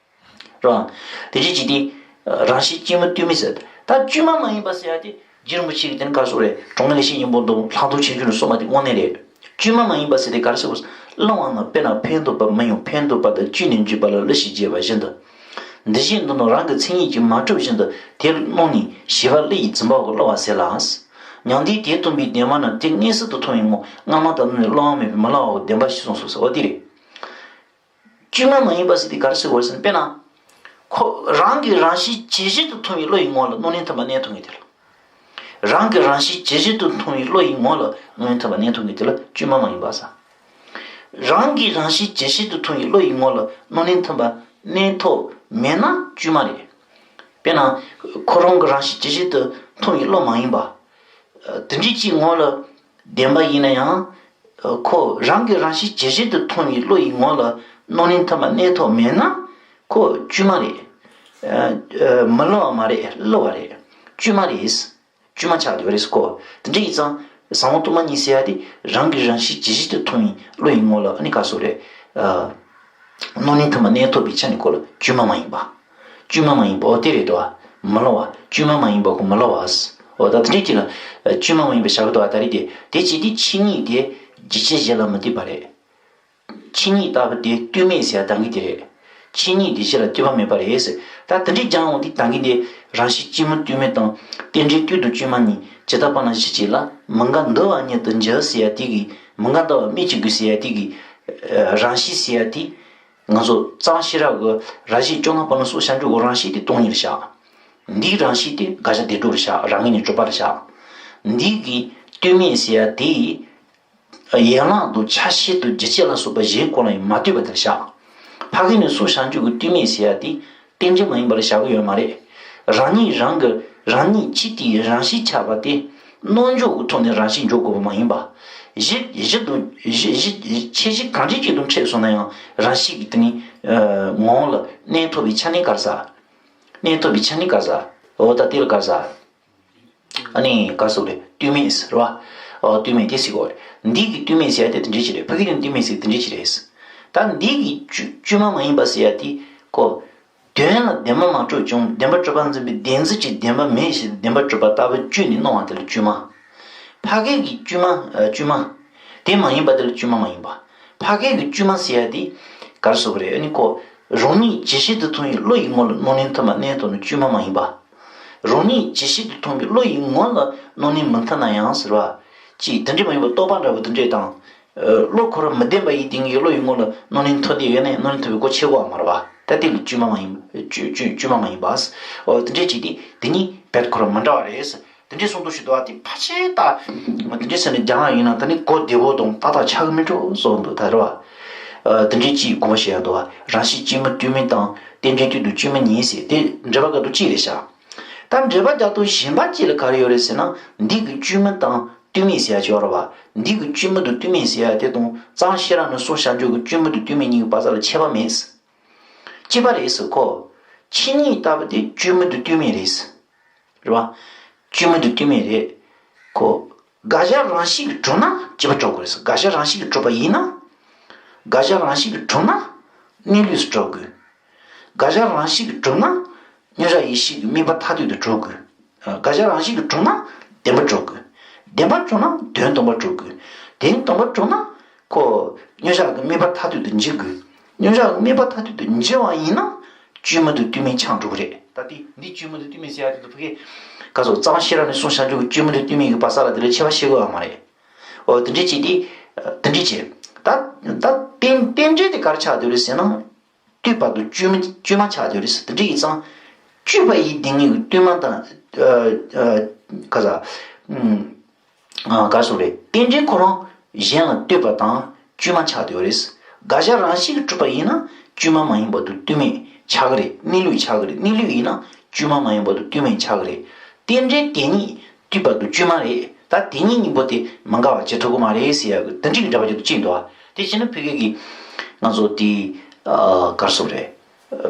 བ། དེ་རྗེས་ཀྱི་དེ། རང་གཤིས་སྐྱེས་བུ་ལྟོས་མེད་ཟེར། ད་བཅོས་མ་མ་ཡིན་པ་ཟེར་ཡ་དེ་རྗེ་རིན་པོ་ཆེ་གི་དེ་ནི་ག་རེ་ཟེར་རེད། གྲོང་ངེས་ལེགས་བཤད་སྙིང་པོ་མདོ་ལྷག་མཐོང་ཆེ་ཆུང་ལ་གསུངས་པ་དེ་དངོས་གནས་རེད། བཅོས་མ་མ་ཡིན་པ་ཟེར་དེ་ག་རེ་ཟེར་བ། བླུ་བ་ན་དཔེ་ན་ཕན་འདོགས་པ་མི་ཡོང་། ཕན་འདོགས་པ་དང་བཅོས་ནས་འཇུག་པ་ལ་བླུ་ཞེས་བྱ་བ་བཞིན་དུ། འདི་བཞིན་དུ་ནི་རང་གི་མཚན་ཉིད་ཀྱིས་མ་གྲུབ་བཞིན་དུ་དེར་སྣང་ནས་ཞི་བ་བླུ་ཡི་འཛིན་པ་འོག་བླུ་བ་ཟེར་ལ། མྱང་འདས་དེ་མཐོང་བའི་བདེན་པ་ནི་དེ་མངོན་སུམ་དུ་མཐོང་བའི་ངོ་སྔ་མ་དང་སྣོད་ནས་བླུ་བ་མེད་པའི་མི་བླུ་བའོ། བདེན་པ་ཞེས་གསུངས་སོ་ཟེར་བ་དེ་རེད། བཅོས་མ་མ་ཡིན་པ་ཟེར་དེ་ག་རེ་ཟེར་དགོས་ཟེར་ན། དཔེར་ན། ཁོ་རང་གི་རང་གཤིས་ཇི་བཞིན་དུ་མཐོང་བའི་བློ་ཡི་ངོ་ལ་སྣང་ལེན་མཐུན་པ་གནས་ཐུབ་ངེས་དེ་ལ། རང་གི་རང་གཤིས་ཇི་བཞིན་དུ་མཐོང་བའི་བློ་ཡི་ངོ་ལ་སྣང་ལེན་མཐུན་པ་གནས་ཐུབ་ངེས་དེ་ལ་བཅོས་མ་མ་ཡིན་པ་ཟེར། རང་གི་རང་གཤིས་ཇི་བཞིན་དུ་མཐོང་བའི་བློ་ཡི་ངོ་ལ་སྣང་ལེན་མཐུན་པ་གནས་ཐུབ་མེད་ན་བཅོས་མ་རེད། དཔེར་ན། ཁོ་རང་གི་རང་གཤིས་ཇི་བཞིན་དུ་མཐོང་བའི་བློ་མ་ཡིན་པ། དེ་འདྲའི་ཅིག་ངོ་ལ་བདེན་པ་ཡིན་ན་ཡང་། ཁོ་རང་གི་རང་གཤིས་ཇི་བཞིན་དུ་མཐོང་བའི་བློ་ཡི་ངོ་ལ་སྣང་ལེན་མཐུན་པ་གནས་ཐུབ་མེད་ན་ཁོ་བཅོས་མ་རེད། མི་བླུ་བ་མ་རེད། བླུ་བ་རེད། བཅོས་མ་རེད། བཅོས་མ་ཆགས་བསྡད་པ་རེད་ཁོ། དེ་འདྲ་ཡིན་ཙང་ཟབ་མོ་སྟོང་པ་ཉིད་ཟེར་ཡ་དེ་རང་གི་རང་གཤིས་ཇི་བཞིན་དུ་མཐོང་བའི་བློ་ཡི་ངོ་ལ་ཨ་ནི་ག་རེ་ཟེར་རེད། སྣང་ལེན་མཐུན་པ་གནས་ཐུབ་པའི་ཆ་ནས་ཁོ་ལ་བཅོས་མ་མ་ཡིན་པ། བཅོས་མ་མ་ཡིན་པ་འོ་དེ་རེད་དོ། མི་བླུ་བ། བཅོས་མ་མ་ཡིན་པ་ཁོ་མི་བླུ་བ། འོ་ད་དེ་འདྲའི་ཅིག་ལ། བཅོས་མ་མ་ཡིན་པ་བཞག་གི་འདུག་བ། ད་རེད་དེ། དེ་བྱས་དུས་ཆོས་ཉིད་དེ་རྒྱུ་ཆ་གཞན་ལ་མི་ལྟོས་པ་རེད། ཆོས་ཉིད་ལྟ་བུ་དེ་ལྟོས་མེད་ཟེར་ཡ་ད་གིན་དེ་རེད། ཆོས་ཉིད་དེ་གཞི་ལ་ལྟོས་པ་མེད་པ་རེད་ཟེར། ད་དེ་འདྲའི་སྦྱང་འོང་དུས་ད་གིན་དེ་རང་གཤིས་སྐྱེས་བུ་ལྟོས་མེད་དང་རྟེན་འབྲེལ་བསྟོད་དང་བཅོས་མ་གཉིས་ཇི་ལྟ་བ་ན་གཞི་གཅིག་ལ་མི་འགལ་འདུ་བ་ཉིད་དུ་འགྱུར་ཟེར་ཡ་དེ་གི་མི་འགལ་འདུ་བ་སྨོས་ཅི་དགོས་ཟེར་ཡ་དེ་གི་རང་གཤིས་ཟེར་ཡ་དེ། ང་ཚོ་གཙང་ཤེས་རབ་ཀྱི་ར་བཞི་སྐྱོ་ང་པ་ན་སོགས་ཤར་འཇུག་གི་རང་གཤིས་དེ་སྟོང་ཉིད་ལ་བཞག་འདིའི་རང་གཤིས་དེ་དགག་བྱ་བདེ་འགྲོ་ལ་བཞག་རང་ངོས་ནས་གྲུབ་པ་ལ་བཞག་འདི་གི་ལྟོས་མེད་ཟེར་ཡ་དེ། ཡན་ལག་དང་ཆ་ཤས་དང་རྒྱུ་ཆ་ལ་སོགས་པ་གཞན་གང་ལ་ཡང་མ་ལྟོས་པ་དེ་ལ་བཞག་ཕ་གི་ནས་སོགས་ཤར་འཇུག་གི་ལྟོས་མེད་ཟེར་ཡ་དེ། རྟེན་འབྲེལ་མ་ཡིན་པ་ལ་བཞག་གི་ཡོད་མ་རེད། རང་ཉིད་རང་གི་རང་ཉིད་ཆོས་དེའི་རང་གཤིས་ཆགས་པ་དེ། རྣམ་འཇོག་གི་ཐོག་ནས་རང་གཤིས་འཇོག་དགོས་པ་མ་ཡིན་པ། གཞི་གཞི་དང་གཞི་གཞི་ཁྱད་གཞི་གང་འདྲ་ཅིག་ཏུ་འཕྲད་སོང་ན་ཡང་རང་གཤིས་ཀྱི་དེ་ནི་ངོ་བོ་ལ་གནས་ཐུབ་པའི་ཆ་ནས་ག་རེ་ཟ། གནས་ཐུབ་པའི་ཆ་ནས་ག་རེ་ཟ། འོ་ད་དེ་ལ་ག་རེ་ཟ། ཨ་ནི་ག་རེ་ཟེར་རེད། ལྟོས་མེད་ཟེར་བ། འོ་ལྟོས་མེད་དེ་ཟེར་གོ་རེད། འདི་གི་ལྟོས་མེད་ཟེར་ཡ་དེ་དེ་འདྲ་ཅིག་རེད། ཕ་གི་ནས་ལྟོས་མེད་ཟེར་དེ་འདྲ་ཅིག་རེད། ད་འདི་གི་བཅོས་བཅོས་མ་མ་ཡིན་པ་ཟེར་ཡ་དེ་ཁོ། དོན་ལ་བདེན་པ་མ་གྲུབ་ཀྱང་བདེན་པ་གྲུབ་པར་འཛིན་པའི་བདེན་འཛིན་གྱིས་བདེན་པ་མེད་ཞེས་བདེན་པ་གྲུབ་པ་ལྟ་བུ་བཅོས་ནས་སྣང་བ་དེ་ལ་བཅོས་མ། ཕ་གི་གི་བཅོས་མ་བཅོས་མ། དེ་མ་ཡིན་པ་དེ་ལ་བཅོས་མ་མ་ཡིན་པ། ཕ་གི་གི་བཅོས་མ་ཟེར་ཡ་དེ་ག་རེ་ཟེར་དགོས་རེད། ཨ་ནི་ཁོ་རང་ཉིད་ཇི་ཞིག་ཏུ་མཐོང་བའི་བློ་ཡི་ངོ་ལ་སྣང་ལེན་མཐུན་པ་གནས་ཐུབ་ན་བཅོས་མ་མ་ཡིན་པ། རང་ཉིད་ཇི་ཞིག་ཏུ་མཐོང་བའི་བློ་ཡི་ངོ་ལ་སྣང་ལེན་མི་མཐུན་ན་ཡང་ཟེར་བ། ཅིག་དེ་འདྲ་མ་ཡིན་པ་རྟོག་པ་འདྲ་བོ་དེ་འདྲས་དང་། བློ་ཁོ་རང་མི་ལྡན་པ་ཡིན་དེ་ངའི་བློ་ཡི་ངོ་ལ་སྣང་ལེན་ཐུབ་བསྡད་ཡོད་ན་སྣང་ལེན་ཐུབ་པའི་སྒོ་ཕྱེ་དགོས་པ་མ་རེད་པ། ད་དེ་ལ་བཅོས་མ་མ་ཡིན་བཅོས་བཅོས་བཅོས་མ་མ་ཡིན་པ། འོ་དེ་འདྲས་བྱས་ཏེ་དེ་གཉིས་རྦད་ཁོ་རང་མི་འདྲ་བ་རེད། དེ་འདྲས་གསུང་དུ་ཞུ་འདུག་བ། དེ་ཕལ་ཆེར་ད་དེ་འདྲས་ཟེར་ནས་རྒྱག་ཡ་ཡིན་ན་ད་ནི་གོ་བདེ་བོ་དང་ཏག་ཏག་ཆགས་ཀྱི་མི་འགྲོ་བསམ་འདུག་ད་རེད་པ། དེ་འདྲས་ཅིག་དགོངས་པ་བཞེས་ཡ་འདུག་བ། རང་གཤིས་སྐྱེས་བུ་ལྟོས་མེད་དང་རྟེན་འབྲེལ་བསྟོད་དང་བཅོས་མ་གཉིས་ཟེར་དེ་འགྲེལ་པ་སྐབས་དུ་གཅིག་རེད་ཤག་ད་འགྲེལ་པ་རྒྱག་དུས་གཞན་པ་གཅིག་ལ་ག་རེ་ཡོད་རེད་ཟེར་ན་འདི་གི་བཅོས་མ་དང་། ལྟོས་མེད་ཟེར་ཡ་ཅིག་ཡོད་རེད་བ། འདི་གི་བཅོས་མ་དང་ལྟོས་མེད་ཟེར་ཡ་དེ་དང་གཙང་ཤེས་རབ་ནས་སོགས་བྱ་འཇུག་གི་བཅོས་མ་དང་ལྟོས་མེད་གཉིས་ཀྱི་བར་ས་ལ་ཁྱད་པར་མེད། གཅིག་པ་རེད་ཟེར་ཁོ། ཆོས་ཉིད་ལྟ་བུ་དེ་བཅོས་མ་དང་ལྟོས་མེད་རེད། རེད་བ། བཅོས་མ་དང་ལྟོས་མེད་རེད། ཁོ། དགག་བྱ་རང་བཞིན་གྱིས་གྲུབ་ན་གཅིག་པ་གྲུབ་དགོས་རེད་ཟེར། དགག་བྱ་རང་བཞིན་གྱིས་གྲུབ་པ་ཡིན་ན། དགག་བྱ་རང་བཞིན་གྱིས་གྲུབ་ན་གནས་ལུགས་སུ་གྲུབ་དགོས། དགག་བྱ་རང་བཞིན་གྱིས་གྲུབ་ན་མཉམ་བཞག་ཡེ་ཤེས་ཀྱི་དམིགས་པ་མཐར་ཐུག་ཏུ་གྲུབ་དགོས། དགག་བྱ་རང་བཞིན་གྱིས་གྲུབ་ན་བདེན་པ་གྲུབ་དགོས། བདེན་པར་གྲུབ་ན་དོན་སྟོང་པར་གྲུབ་དགོས། དོན་སྟོང་པར་གྲུབ་ན་ཁོ་མཉམ་བཞག་གི་དམིགས་པ་མཐར་ཐུག་ཏུ་འཇུག་དགོས། མཉམ་བཞག་གི་དམིགས་པ་མཐར་ཐུག་ཏུ་འཇུག་པ་ཡིན་ན་དཔྱོད་མེད་དང་དཔྱོད་མེད་ཆགས་འགྲོ་གི་རེད། ད་དེ་འདི་དཔྱོད་མེད་དང་དཔྱོད་མེད་ཟེར་ཡ་དེ་ཚོ་ཕ་གི་ག་ཚོད་གཙང་ཤེས་རབ་ནས་གསུངས་བྱང་ཆུབ་ཀྱི་དཔྱོད་མེད་དང་དཔྱོད་མེད་ཀྱི་བར་ས་ལ་དེ་ལ་ཁྱད་པར་ཤེས་དགོས་པ་མ་རེད། འོ་དེ་འདྲས་བྱས་ཏེ། དེ་འདྲས་བྱས། ད་ད་རྟེན་རྟེན་འབྲེལ་དེ་ག་རེ་ཆགས་བསྡད་རེད་ཟེར་ན། ལྟོས་པ་དང་དཔྱོད་མ་དཔྱོད་མ་ཆགས་བསྡད་རེད་ཟེར། དེ་འདྲས་ཡིན་ཙང་། དཔྱོད་པ་ཡིས་བདེན་གཉིས་ཀྱི་ལྟོས་མ་དང་། ཨ་ཨ་ག་ས། ཨུམ། ཨ་ག་སོ་རེད། རྟེན་འབྲེལ་ཁོ་རང་གཞན་ལ་ལྟོས་པ་དང་དཔྱོད་མ་ཆགས་བསྡད་རེད་ཟེར། དགག་བྱ་རང་བཞིན་གྱིས་གྲུབ་པ་ཡིན་ན་དཔྱོད་མ་མ་ཡིན་པ་དང་ལྟོས་མེད་ཆགས་ཀྱི་རེད། གནས་ལུགས་ཆགས་ཀྱི་རེད། གནས་ལུགས་ཡིན་ན་དཔྱོད་མ་མ་ཡིན་པ་དང་ལྟོས་མེད་ཆགས་ཀྱི་རེད། རྟེན་འབྲེལ་དེ་གཉིས་ལྟོས་པ་དང་དཔྱོད་མ་རེད། ད་དེ་གཉིས་གཉིས་པོ་དེ་མི་འགལ་བ་བྱེད་ཐུབ་ཀྱི་མ་རེད་ཟེར་ཡག་གི་དེ་འདྲའི་འདྲ་པོ་ཅིག་ཏུ་བརྩིས་འདུག་ཨ། དེ་བྱས་ན་ཕ་གི་གི་ང་ཚོ་དེ་ཨ་གར་སོང་རེད།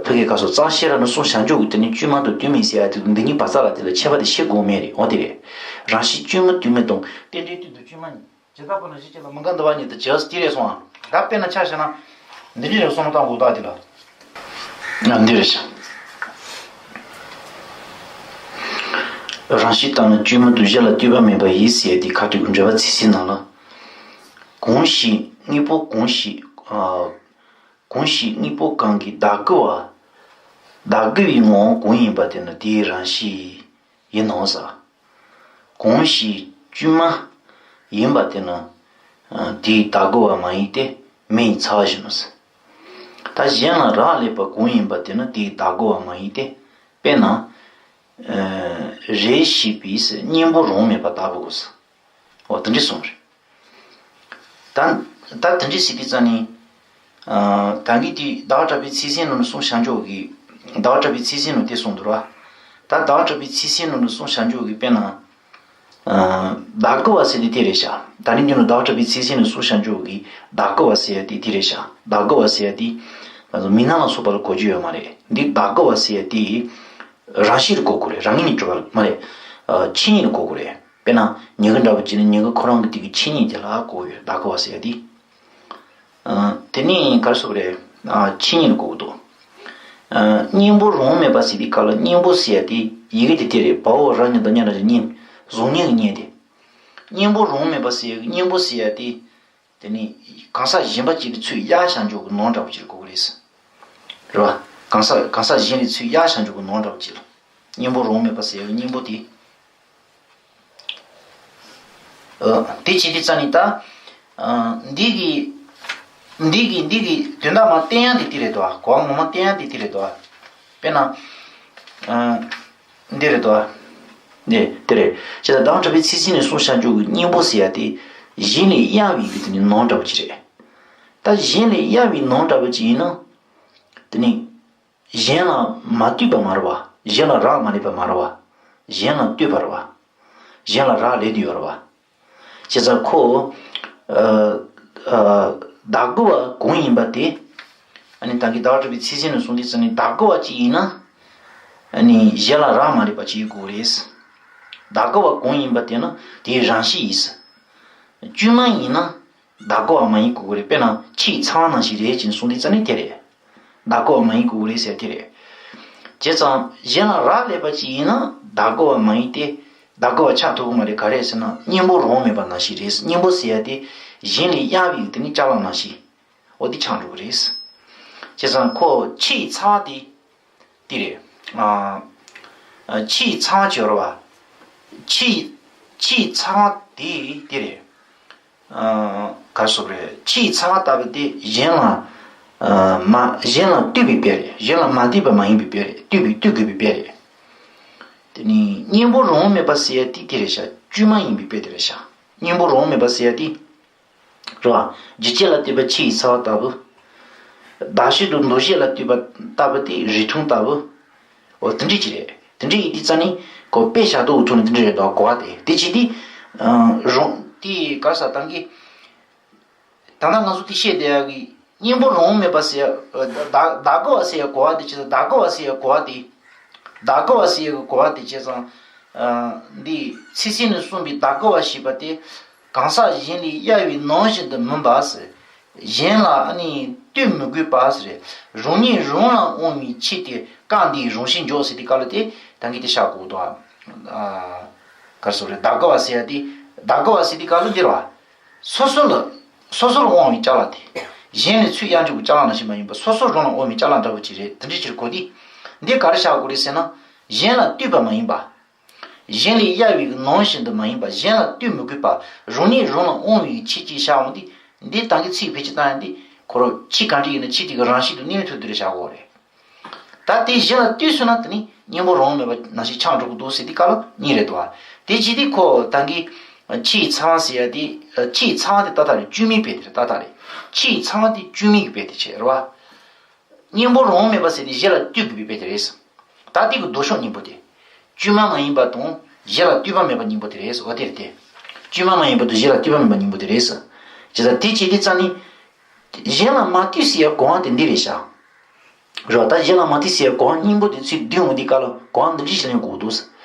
ཕ་གི་གར་སོང་གཙང་ཤེས་རབ་ནས་གསུངས་བྱང་ཆུབ་ཀྱི་དེ་ནི་དཔྱོད་མ་དང་དུས་མིན་ཟེར་ཡག་དེ་འདི་གཉིས་བར་ས་ལ་དེ་ལ་ཁྱད་པར་དེ་ཤེས་དགོས་མེད་རེད། འོ་དེ་རེད། རང་བཞིན་དཔྱོད་མ་དུས་མིན་དང་རྟེན་འབྲེལ་དུས་དང་དཔྱོད་མ་གཉིས། ཇི་ལྟ་བུ་ན་གཞི་གཅིག་ལ་མི་འགལ་འདུ་བ་ཉིད་དུ་བྱས། དེ་རེད་སོང་ཨ། ད་དཔེར་ན་ཆ་བཞག་ན། འདི་འདྲ་རེད། བསམ་བློ་བཏང་དགོས་ད་དེ་ལ། ང་འདི་རེད་ཤག་རང་བཞིན་ལྟར་ན་དཔྱོད་མ་དང་གཞན་ལ་ལྟོས་པ་མེད་པ་ཡིན་ཟེར་ཏེ་ཁ་ཐུག་གི་འགྲེལ་པ་ཚིག་གསལ་ནང་ལ། གང་ཞིག་དངོས་པོ་གང་ཞིག་ཨ། གང་ཞིག་དངོས་པོ་གང་གིས་བདག་གི་བ། བདག་གི་བའི་ངོ་བོ་གང་ཡིན་པ་དེ་ནི་དེའི་རང་བཞིན་ཡིན་ནོ་ཟེར། གང་ཞིག་དཔྱོད་མ་ཡིན་པ་དེ་ནི་དེའི་བདག་གི་བ་མ་ཡིན་ཏེ་མེ་ཡིས་ཚ་བ་བཞིན་ནོ་ཟེར། ད་གཞན་ལ་རག་ལས་པ་གང་ཡིན་པ་དེ་ནི་དེའི་བདག་གི་བ་མ་ཡིན་ཏེ། དཔེར་ན། རེ་ཞིག་པའི་གཉེན་པོ་རང་མེད་པ་ལྟ་བུ་གོ་ཟེར། འོ་དེ་འདྲ་གསུངས་རེད། ད་ད་དེ་འདྲ་ཟེར་དུས་ཙ་ནི། ད་གིན་དེ་ཟླ་བ་གྲགས་པའི་ཚིག་ཟིན་ནང་ནས་གསུངས་བྱང་ཆུབ་ཀྱི། ཟླ་བ་གྲགས་པའི་ཚིག་ཟིན་ནང་དེ་གསུངས་འདུག་ར། ད་ཟླ་བ་གྲགས་པའི་ཚིག་ཟིན་ནང་ནས་གསུངས་བྱང་ཆུབ་ཀྱི་དཔེར་ན། བདག་གི་བ་ཟེར་དེ་དེ་རེད་ཤག་ད་ནི་འདི་ནི་ཟླ་བ་གྲགས་པའི་ཚིག་ཟིན་ནང་གསུངས་བྱང་ཆུབ་ཀྱི་བདག་གི་བ་ཟེར་ཡ་དེ་དེ་རེད་ཤག་བདག་གི་བ་ཟེར་ཡ་དེ། ང་ཚོ་མི་སྣ་ལ་སོགས་པ་ལ་གོ་རྒྱུ་ཡོད་མ་རེད། འདི་བདག་གི་བ་ཟེར་ཡ་དེ། རང་བཞིན་ལ་གོ་དགོས་རེད། རང་ངོས་ནས་གྲུབ་པ་མ་རེད། ཆོས་ཉིད་ལ་གོ་དགོས་རེད། དཔེར་ན་ཉེ་གི་འདྲ་པོ་བྱས་ན་ཉེ་གི་ཁོ་རང་གི་དེ་གི་ཆོས་ཉིད་དེ་ལ་གོ་དགོས་རེད། བདག་གི་བ་ཟེར་ཡ་དེ། དེ་ནས་ག་རེ་ཟེར་དགོས་རེད། ཆོས་ཉིད་ལ་གོ་དགོས་འདུག་གཉེན་པོ་རང་མེད་པ་ཟེར་དུས་སྐབས་ལ་གཉེན་པོ་ཟེར་ཡ་དེ་ཡི་གེ་དེ་དེ་རེད། བའོ་ར་ཉ་བཏགས་ཉ་ར་ཞབས་ཀྱུ་གཉེན། གཟུགས་བརྙན་གྱི་བརྙན་དེ། གཉེན་པོ་རང་མེད་པ་ཟེར་ཡ་གི་གཉེན་པོ་ཟེར་ཡ་དེ། དེ་ནི་གང་ཟག་གཞན་པ་གཅིག་གི་ཚུར་གཡར་བྱང་ཆུབ་ཀྱི་ནོར་འདྲ་པོ་ཅིག་ལ་གོ་གི་རེད། རེད་བ། གང་ཟག་གང་ཟག་གཞན་ལ་ཚུར་གཡར་བྱང་ཆུབ་ཀྱི་ནོར་འདྲ་པོ་ཅིག་ལ། གཉེན་པོ་རང་མེད་པ་ཟེར་ཡ་གི་གཉེན་པོ་དེ། ཨ། དེ་བྱེད་དུས་ཙ་ནི་ད། ཨ། འདི་གི་འདི་གི་འདི་གི་དོན་དག་མར་བསྟན་ཡ་དེ་དེ་རེད་དོ། གོ་བ་ངོ་མ་བསྟན་ཡ་དེ་དེ་རེད་དོ། དཔེར་ན། ཨ། འདི་རེད་དོ། འདི་དེ་རེད། ཇི་ལྟར་ཟླ་བ་གྲགས་པའི་ཚིག་ཟིན་ནས་གསུངས་བྱང་ཆུབ་ཀྱི་གཉེན་པོ་ཟེར་ཡ་དེ་གཞན་ལས་གཡར་བའི་གི་དེ་ནི་ནོར་འདྲ་པོ་ཅིག་རེད། ད་གཞན་ལས་གཡར་བའི་ནོར་འདྲ་པོ་ཅིག་ཡིན་ན། དེ་ནི། གཞན་ལ་མ་ལྟོས་པ་མ་རེད་བ། གཞན་ལ་རག་མ་ལས་པ་མ་རེད་བ། གཞན་ལ་ལྟོས་པ་རེད་བ། གཞན་ལ་རག་ལས་དུ་ཡོད་རེད་བ། བྱས་ཙང་ཁོ། ཨ། ཨ། བདག་གི་བ་གང་ཡིན་པ་དེ། ཨ་ནི་ད་གིན་ཟླ་བ་གྲགས་པའི་ཚིག་ཟིན་ནས་གསུངས་དུས་ཙ་ནི་བདག་གི་བ་ཅིག་ཡིན་ན། ཨ་ནི་གཞན་ལ་རག་མ་ལས་པ་ཅིག་ཡིན་དགོས་རེད། བདག་གི་བ་གང་ཡིན་པ་དེ་ནི་དེའི་རང་བཞིན་ཡིན། དཔྱོད་མ་ཡིན་ན། བདག་གི་བ་མ་ཡིན་དགོས་ཀྱི་རེད། དཔེར་ན་ཆུ་ཡི་ཚ་བ་ནང་བཞིན་རེད་ཅེས་གསུངས་དུས་ཙ་ནི་དེ་རེད། བདག་གི་བ་མ་ཡིན་དགོས་ཀྱི་རེད་ཟེར་དེ་རེད། བྱས་ཙང་གཞན་ལ་རག་ལས་པ་ཅིག་ཡིན་ན་བདག་གི་བ་མ་ཡིན་ཏེ། བདག་གི་བ་ཆགས་ཐུབ་ཀྱི་མ་རེད། ག་རེ་ཟེར་ན་གཉེན་པོ་རང་མེད་པ་ནང་བཞིན་རེད། གཉེན་པོ་ཟེར་ཡ་དེ་གཞན་ལས་གཡར་བའི་དེ་ནི་ཅ་ལག་ནང་བཞིན། འོ་དེ་ཆགས་འགྲོ་གི་རེད། བྱས་ཙང་ཁོ་ཆུ་ཡི་ཚ་བ་དེ། དེ་རེད། ཨ། ཨ། ཆུའི་ཚ་བ་ཅིག་ཡོད་རེད་བ། ཆུའི་ཆུའི་ཚ་བ་དེ་དེ་རེད། ཨ། ག་རེ་ཟེར་དགོས་རེད། ཆུའི་ཚ་བ་ལྟ་བུ་དེ་གཞན་ལ། ཨ། མ་གཞན་ལ་ལྟོས་པའི་དཔེ་རེད། གཞན་ལ་མ་ལྟོས་པ་མ་ཡིན་པའི་དཔེ་རེད། ལྟོས་པའི་ལྟོས་དགོས་པའི་དཔེ་རེད། དེ་ནི་གཉེན་པོ་རང་མེད་པ་ཟེར་ཡ་དེ་དེ་རེད་ཤག་དཔྱོད་མ་ཡིན་པའི་དཔེ་དེ་རེད་ཤག་གཉེན་པོ་རང་མེད་པ་ཟེར་ཡ་དེ། རེད་བ། རྒྱུ་ཅན་ལ་ལྟོས་པའི་ཆུ་ཡི་ཚ་བ་ལྟ་བུ། གདགས་ཆོས་དང་འདུ་བྱེད་ལ་ལྟོས་པ་ལྟ་བུ་དེ་རིགས་མཐུན་ལྟ་བུ། འོ་དེ་འདྲ་ཅིག་རེད། དེ་འདྲ་ཡིན་དུས་ཙ་ནི་གོ་དཔེ་བཞག་དུས་ཐོག་ནས་དེ་འདྲ་རེད་དོ། གོ་བ་དེ་དེ་བྱེད་དུས། རང་དེ་ག་ས་དང་གི། ད་ལྟ་ང་ཚོ་དེ་བཤད་བསྡད་ཡག་གི་གཉེན་པོ་རང་མེད་པ་ཟེར་ཡ། བདག་བདག་གི་བ་ཟེར་ཡ་གོ་བ་དེ་བྱེད་དུས་བདག་གི་བ་ཟེར་ཡ་གོ་བ་དེ། བདག་གི་བ་ཟེར་ཡ་གི་གོ་བ་དེ་བྱས་ཙང་། འདི་ཚིག་ཟིན་ནས་གསུངས་པའི་བདག་གི་བ་ཞེས་པ་དེ། གང་ཟག་གཞན་ལས་གཡར་བའི་ནོར་བཞིན་དུ་མིན་པ་ཟེར། གཞན་ལ་ཨ་ནི་ལྟོས་མི་དགོས་པ་ཟེར། རང་ཉིད་རང་ལ་དབང་བའི་ཆོས་དེ་སྐབས་འདིའི་རང་བཞིན་འཇོག་ཟེར་དུས་སྐབས་ལ་དེ་ད་གིན་དེ་བཞག་དགོས་འདུག་ཨ། ག་རེ་ཟེར་དགོས་རེད། བདག་གི་བ་ཟེར་ཡ་དེ་ བདག་གི་བ་ཟེར་དུས་སྐབས་ལ་འདིར་བ། སོ་སོ་ལ། སོ་སོ་ལ་དབང་བའི་ཅ་ལག་དེ། གཞན་ལ་ཚུར་གཡར་འཇུག་གི་ཅ་ལག་ནང་བཞིན་མ་ཡིན་པར་སོ་སོ་རང་ལ་དབང་བའི་ཅ་ལག་འདྲ་བོ་ཅིག་རེད། དེ་འདྲ་ཅིག་གོ་དུས། འདི་ག་རེ་བཞག་དགོས་རེད་ཟེར་ན། གཞན་ལ་ལྟོས་པ་མ་ཡིན་པ། གཞན་ལ་གཡར་བའི་ནང་བཞིན་དུ་མ་ཡིན་པ། གཞན་ལ་ལྟོས་མི་དགོས་པ། རང་ཉིད་རང་ལ་དབང་བའི་ཆོས་ཅིག་བཞག་འོང་དུས། འདི་ད་གིན་ཚིག་བེད་སྤྱོད་བཏང་ཡ་འདི་ཁོ་རང་ཆོས་གང་ཅི་ཡིན་ན་ཆོས་དེ་གི་རང་བཞིན་དུ་གནས་ཐུབ་དེ་རེད་བཞག་གོ་རེད། ད་དེ་གཞན་ལ་ལྟོས་སོང་ན་དེ་ནི་གཉེན་པོ་རང་མེད་པ་ནང་བཞིན་ཆགས་འགྲོ་གི་འདུག་ཟེར་དུས་སྐབས་ལ་གཉིས་རེད་དོ། དེ་བྱེད་དུས་ཁོ་ད་གིན་ཆོས་ཚ་བ་ཟེར་ཡ་དེ། ཆོས་ཚ་བ་དེ་ཏག་ཏག་རེད། བཅོས་མའི་དཔེ་དེ་རེད། ཏག་ཏག་རེད། ཆོས་ཚ་བ་དེ་བཅོས་མའི་གི་དཔེ་དེ་བྱས་རེད་བ། གཉེན་པོ་རང་མེད་པ་ཟེར་དེ་གཞན་ལ་ལྟོས་དགོས་པའི་དཔེ་དེ་རེད། ད་དེ་གི་ལྡོག་ཕྱོགས་གཉིས་པོ་དེ། བཅོས་མ་མ་ཡིན་པ་དང་གཞན་ལ་ལྟོས་པ་མེད་པ་གཉིས་པོ་དེ་རེད། འོ་དེ་རེད་དེ། བཅོས་མ་མ་ཡིན་པ་དང་གཞན་ལ་ལྟོས་པ་མེད་པ་གཉིས་པོ་དེ་རེད། བྱས་ཙང་དེ་བྱེད་དུས་ཙང་ནི། གཞན་ལ་མ་ལྟོས་ཟེར་ཡ་གོ་བ་དེ་འདི་རེད་ཤག་རེད་བ། ད་གཞན་ལ་མ་ལྟོས་ཟེར་ཡ་གོ་བ་གཉིས་པོ་དེ་ཚུར་བསྡུས་འོང་དུས་སྐབས་ལ་གོ་བ་འདི་འདྲ་ཞིག་ལེན་དགོས་འདུག་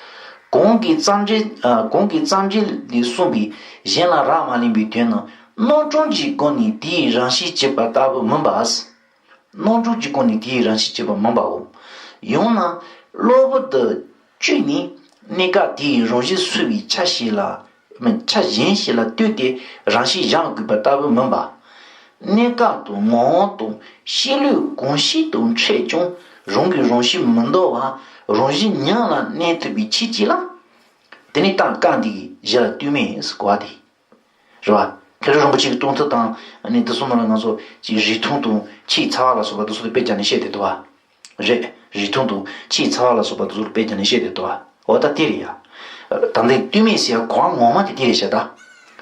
གོང་གི་རྩ་འགྲེལ། ཨ། གོང་གི་རྩ་འགྲེལ་འདི་གསུངས་པའི་གཞན་ལ་རག་མ་ལས་པའི་དོན་ནི། རྣམ་གྲངས་ཀྱི་སྒོ་ནས་དེའི་རང་བཞིན་བྱེད་པ་ལྟ་བུ་མིན་པ། རྣམ་གྲངས་ཀྱི་སྒོ་ནས་དེའི་རང་བཞིན་བྱེད་པ་མིན་པའོ། ཡང་ན་གློ་བུར་དུ་བཅོས་ནས་གནས་སྐབས་དེའི་རང་བཞིན་སུན་པའི་ཆ་ཞིག་ལ། མིན། ཆ་གཞན་ཞིག་ལ་ལྟོས་ཏེ་རང་བཞིན་བཞག་དགོས་པ་ལྟ་བུ་མིན་པ། གནས་སྐབས་དང་ངོ་བོ་དང་ཤེས་ལུགས་གང་ཞིག་དང་འཕྲད་ཀྱང་རང་གི་རང་བཞིན་མི་འདོར་བར་རང་བཞིན་ཉིད་ལ་གནས་ཐུབ་པའི་ཆོས་ཅིག་ལ། དེ་ནི་ད་སྐབས་འདི་གི་གཞན་ལ་ལྟོས་མེད་ཟེར་གོ་བ་དེ། རེད་བ། མཁས་གྲུབ་རིན་པོ་ཆེ་གི་སྟོང་ཐུན་དང་ནི་དེ་གསུམ་ལ་ང་ཚོ་ཅིག་རིགས་མཐུན་དང་ཆོས་ཚ་བ་ལ་སོགས་པ་དེ་ཚོ་དེ་དཔེ་བརྒྱབ་ནས་བཤད་བསྡད་འདུག་བ། རེད། རིགས་མཐུན་དང་ཆོས་ཚ་བ་ལ་སོགས་པ་དེ་ཚོ་དཔེ་བརྒྱབ་ནས་བཤད་བསྡད་འདུག་བ། འོ་ད་དེ་རེད་ཡ། ད་ལྟའི་ལྟོས་མེད་ཟེར་ཡ་གོ་བ་ངོ་མ་དེ་དེ་རེད་ཤག་ད།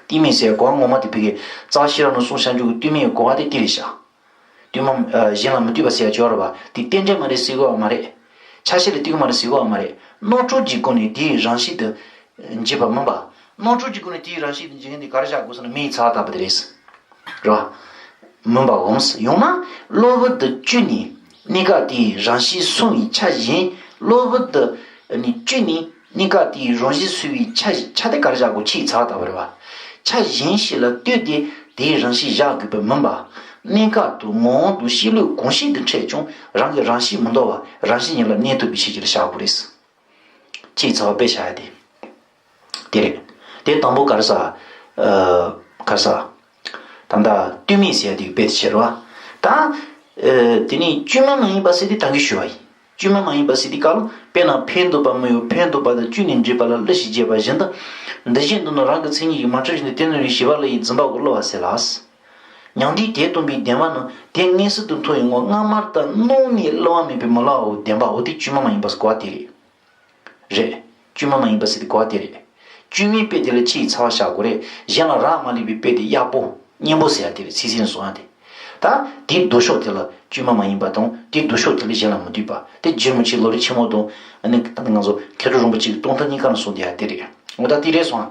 ལྟོས་མེད་ཟེར་ཡ་གོ་བ་ངོ་མ་དེ་ཕ་གིའི་རྩ་ཤེས་རབ་ནང་གསུངས་བཞག་རྒྱུ་གི་ལྟོས་མེད་ཀྱི་གོ་བ་དེ་དེ་རེད་ཤག་ལྟོས་མ། ཨ། གཞན་ལ་མི་ལྟོས་པ་ཟེར་ཡ་ཅིག་ཡོད་རེད་བ། དེ་རྟེན་འབྲེལ་མ་རེད་ཟེར་གི་ཡོད་མ་རེད། ཆ་ཤས་ལ་ལྟོས་གི་མ་རེད་ཟེར་གི་ཡོད་མ་རེད། རྣམ་གྲངས་ཀྱི་སྒོ་ནས་དེའི་རང་བཞིན་དུ་འབྱེད་པ་མིན་པ། རྣམ་གྲངས་ཀྱི་སྒོ་ནས་དེའི་རང་བཞིན་དུ་འབྱེད་མཁན་དེ་ག་རེ་བཞག་དགོས་ཟེར་ན་མེ་ཡི་ཚ་བ་ལྟ་བུ་དེ་རེད། རེད་བ། མིན་པའོ། ཡང་ན་གློ་བུར་དུ་བཅོས་ནས་གནས་སྐབས་དེའི་རང་བཞིན་སུན་པའི་ཆ་གཞན། གློ་བུར་དུ་ནི་བཅོས་ནས་གནས་སྐབས་དེའི་རང་བཞིན་སུན་པའི་ཆ། ཆ་དེ་ག་རེ་བཞག་དགོས། ཆ་ཡི་ཚ་བ་ལྟ་བུ་རེད་བ། ཆ་གཞན་ཞིག་ལ་ལྟོས་ཏེ་དེའི་རང་བཞིན་བཞག་དགོས་པ་མིན་པ། གནས་སྐབས་དང་ངོ་བོ་དང་ཤེས་ལུགས་གང་ཞིག་ཏུ་འཕྲད་ཀྱང་རང་གི་རང་བཞིན་མི་འདོར་བར་རང་བཞིན་ཉིད་ལ་གནས་ཐུབ་པའི་ཕྱིར་གྱིས་བཞག་དགོས་རེད། ཆ་ཡི་ཚ་བ་དཔེ་བཞག་ཡ་དེ། དེ་རེད། དེ་དང་པོ་ག་རེ་ཟ། ཨ། ག་རེ་ཟ། ད་ལྟ་ལྟོས་མེད་ཟེར་ཡ་དེ་དཔེ་དེ་བྱེད་རོགས། ད། ཨ། དེ་ནས་བཅོས་མ་མ་ཡིན་པ་ཟེར་དེ་ད་གིན་ཞུས་པ་ཡིན། བཅོས་མ་མ་ཡིན་པ་ཟེར་དེ་ག་ལ། དཔེར་ན་ཕན་འདོགས་པ་མི་གཡོ། ཕན་འདོགས་པ་དང་བཅོས་ནས་འབྲེལ་པ་ལ་གླུ་ཞེས་བརྗོད་པ་བཞིན་དུ། འདུ་བྱེད་འདི་ནི་རང་གི་མཚན་ཉིད་ཀྱིས་མ་གྲུབ་བཞིན་དུ་དེ་ནི་རིགས་ཞི་བ་ལྷ་ཡི་འཛིན་པ་གོ་སླུ་བ་ཟེར་ལ། མྱང་འདས་དེ་སྟོན་པའི་བདེན་པ་ནི་དེ་མངོན་སུམ་དུ་མཐོང་བའི་ངོར་སྔ་མ་ལྟར་སྣང་ནས་སླུ་བ་མེད་པའི་མི་སླུ་བའི་བདེན་པའོ། དེ་བཅོས་མ་མ་ཡིན་པ་ཟེར་གོ་བ་དེ་རེད། རེད། བཅོས་མ་མ་ཡིན་པ་ཟེར་དེ་གོ་བ་དེ་རེད། བཅོས་མའི་དཔེ་དེ་ལ་ཆ་ཡི་ཚ་བ་བཞག་དགོས་རེད། གཞན་ལ་རག་མ་ལས་པའི་དཔེ་དེ་ཡག་པོ། གཉེན་པོ་ཟེར་ཡ་དེ་རེད། ཚིག་ཟིན་སོང་ཡ་དེ། ད་དེའི་ལྡོག་ཕྱོགས་དེ་ལ་བཅོས་མ་མ་ཡིན་པ་དང་། དེའི་ལྡོག་ཕྱོགས་དེ་ལ་གཞན་ལ་མི་ལྟོས་པ། དེ་རྗེ་རིན་པོ་ཆེ་ལམ་རིམ་ཆེན་མོ་དང་། ཨ་ནི་ད་ང་ཚོ་མཁས་གྲུབ་རིན་པོ་ཆེ་གི་སྟོང་ཐུན་གཉིས་ཀ་ནས་གསུངས་བསྡད་ཡ་དེ་རེད། འོ་ད་དེ་རེད་སོང་ཨ།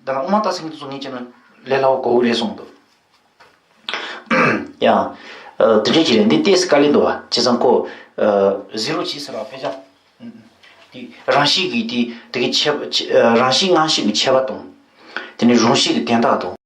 ད་ལྟ་དབུ་མ་རྟགས་གསལ་མཁན་དེ་ཚོ་ངས་བྱས་ན་ལས་སླ་བོ་གོ་གི་རེད་གསུངས་འདུག་ཡ། ཨ། དེ་འདྲ་ཅིག་རེད། འདི་ཏོག་ཙམ་དཀའ་ལས་འདུག་བ། བྱས་ཙང་ཁོ། ཨ། ཟི་རོ་བྱས་ཟེར་བ་ཕལ་ཆེར། དེ་རང་བཞིན་གྱི་དེ་དེ་གི་ཁྱད་པར། ཨ། རང་བཞིན་སྔ་ཕྱི་གི་ཁྱད་པར་དང་། དེ་ནས་རང་བཞིན་གྱི་དོན་དག་དང་།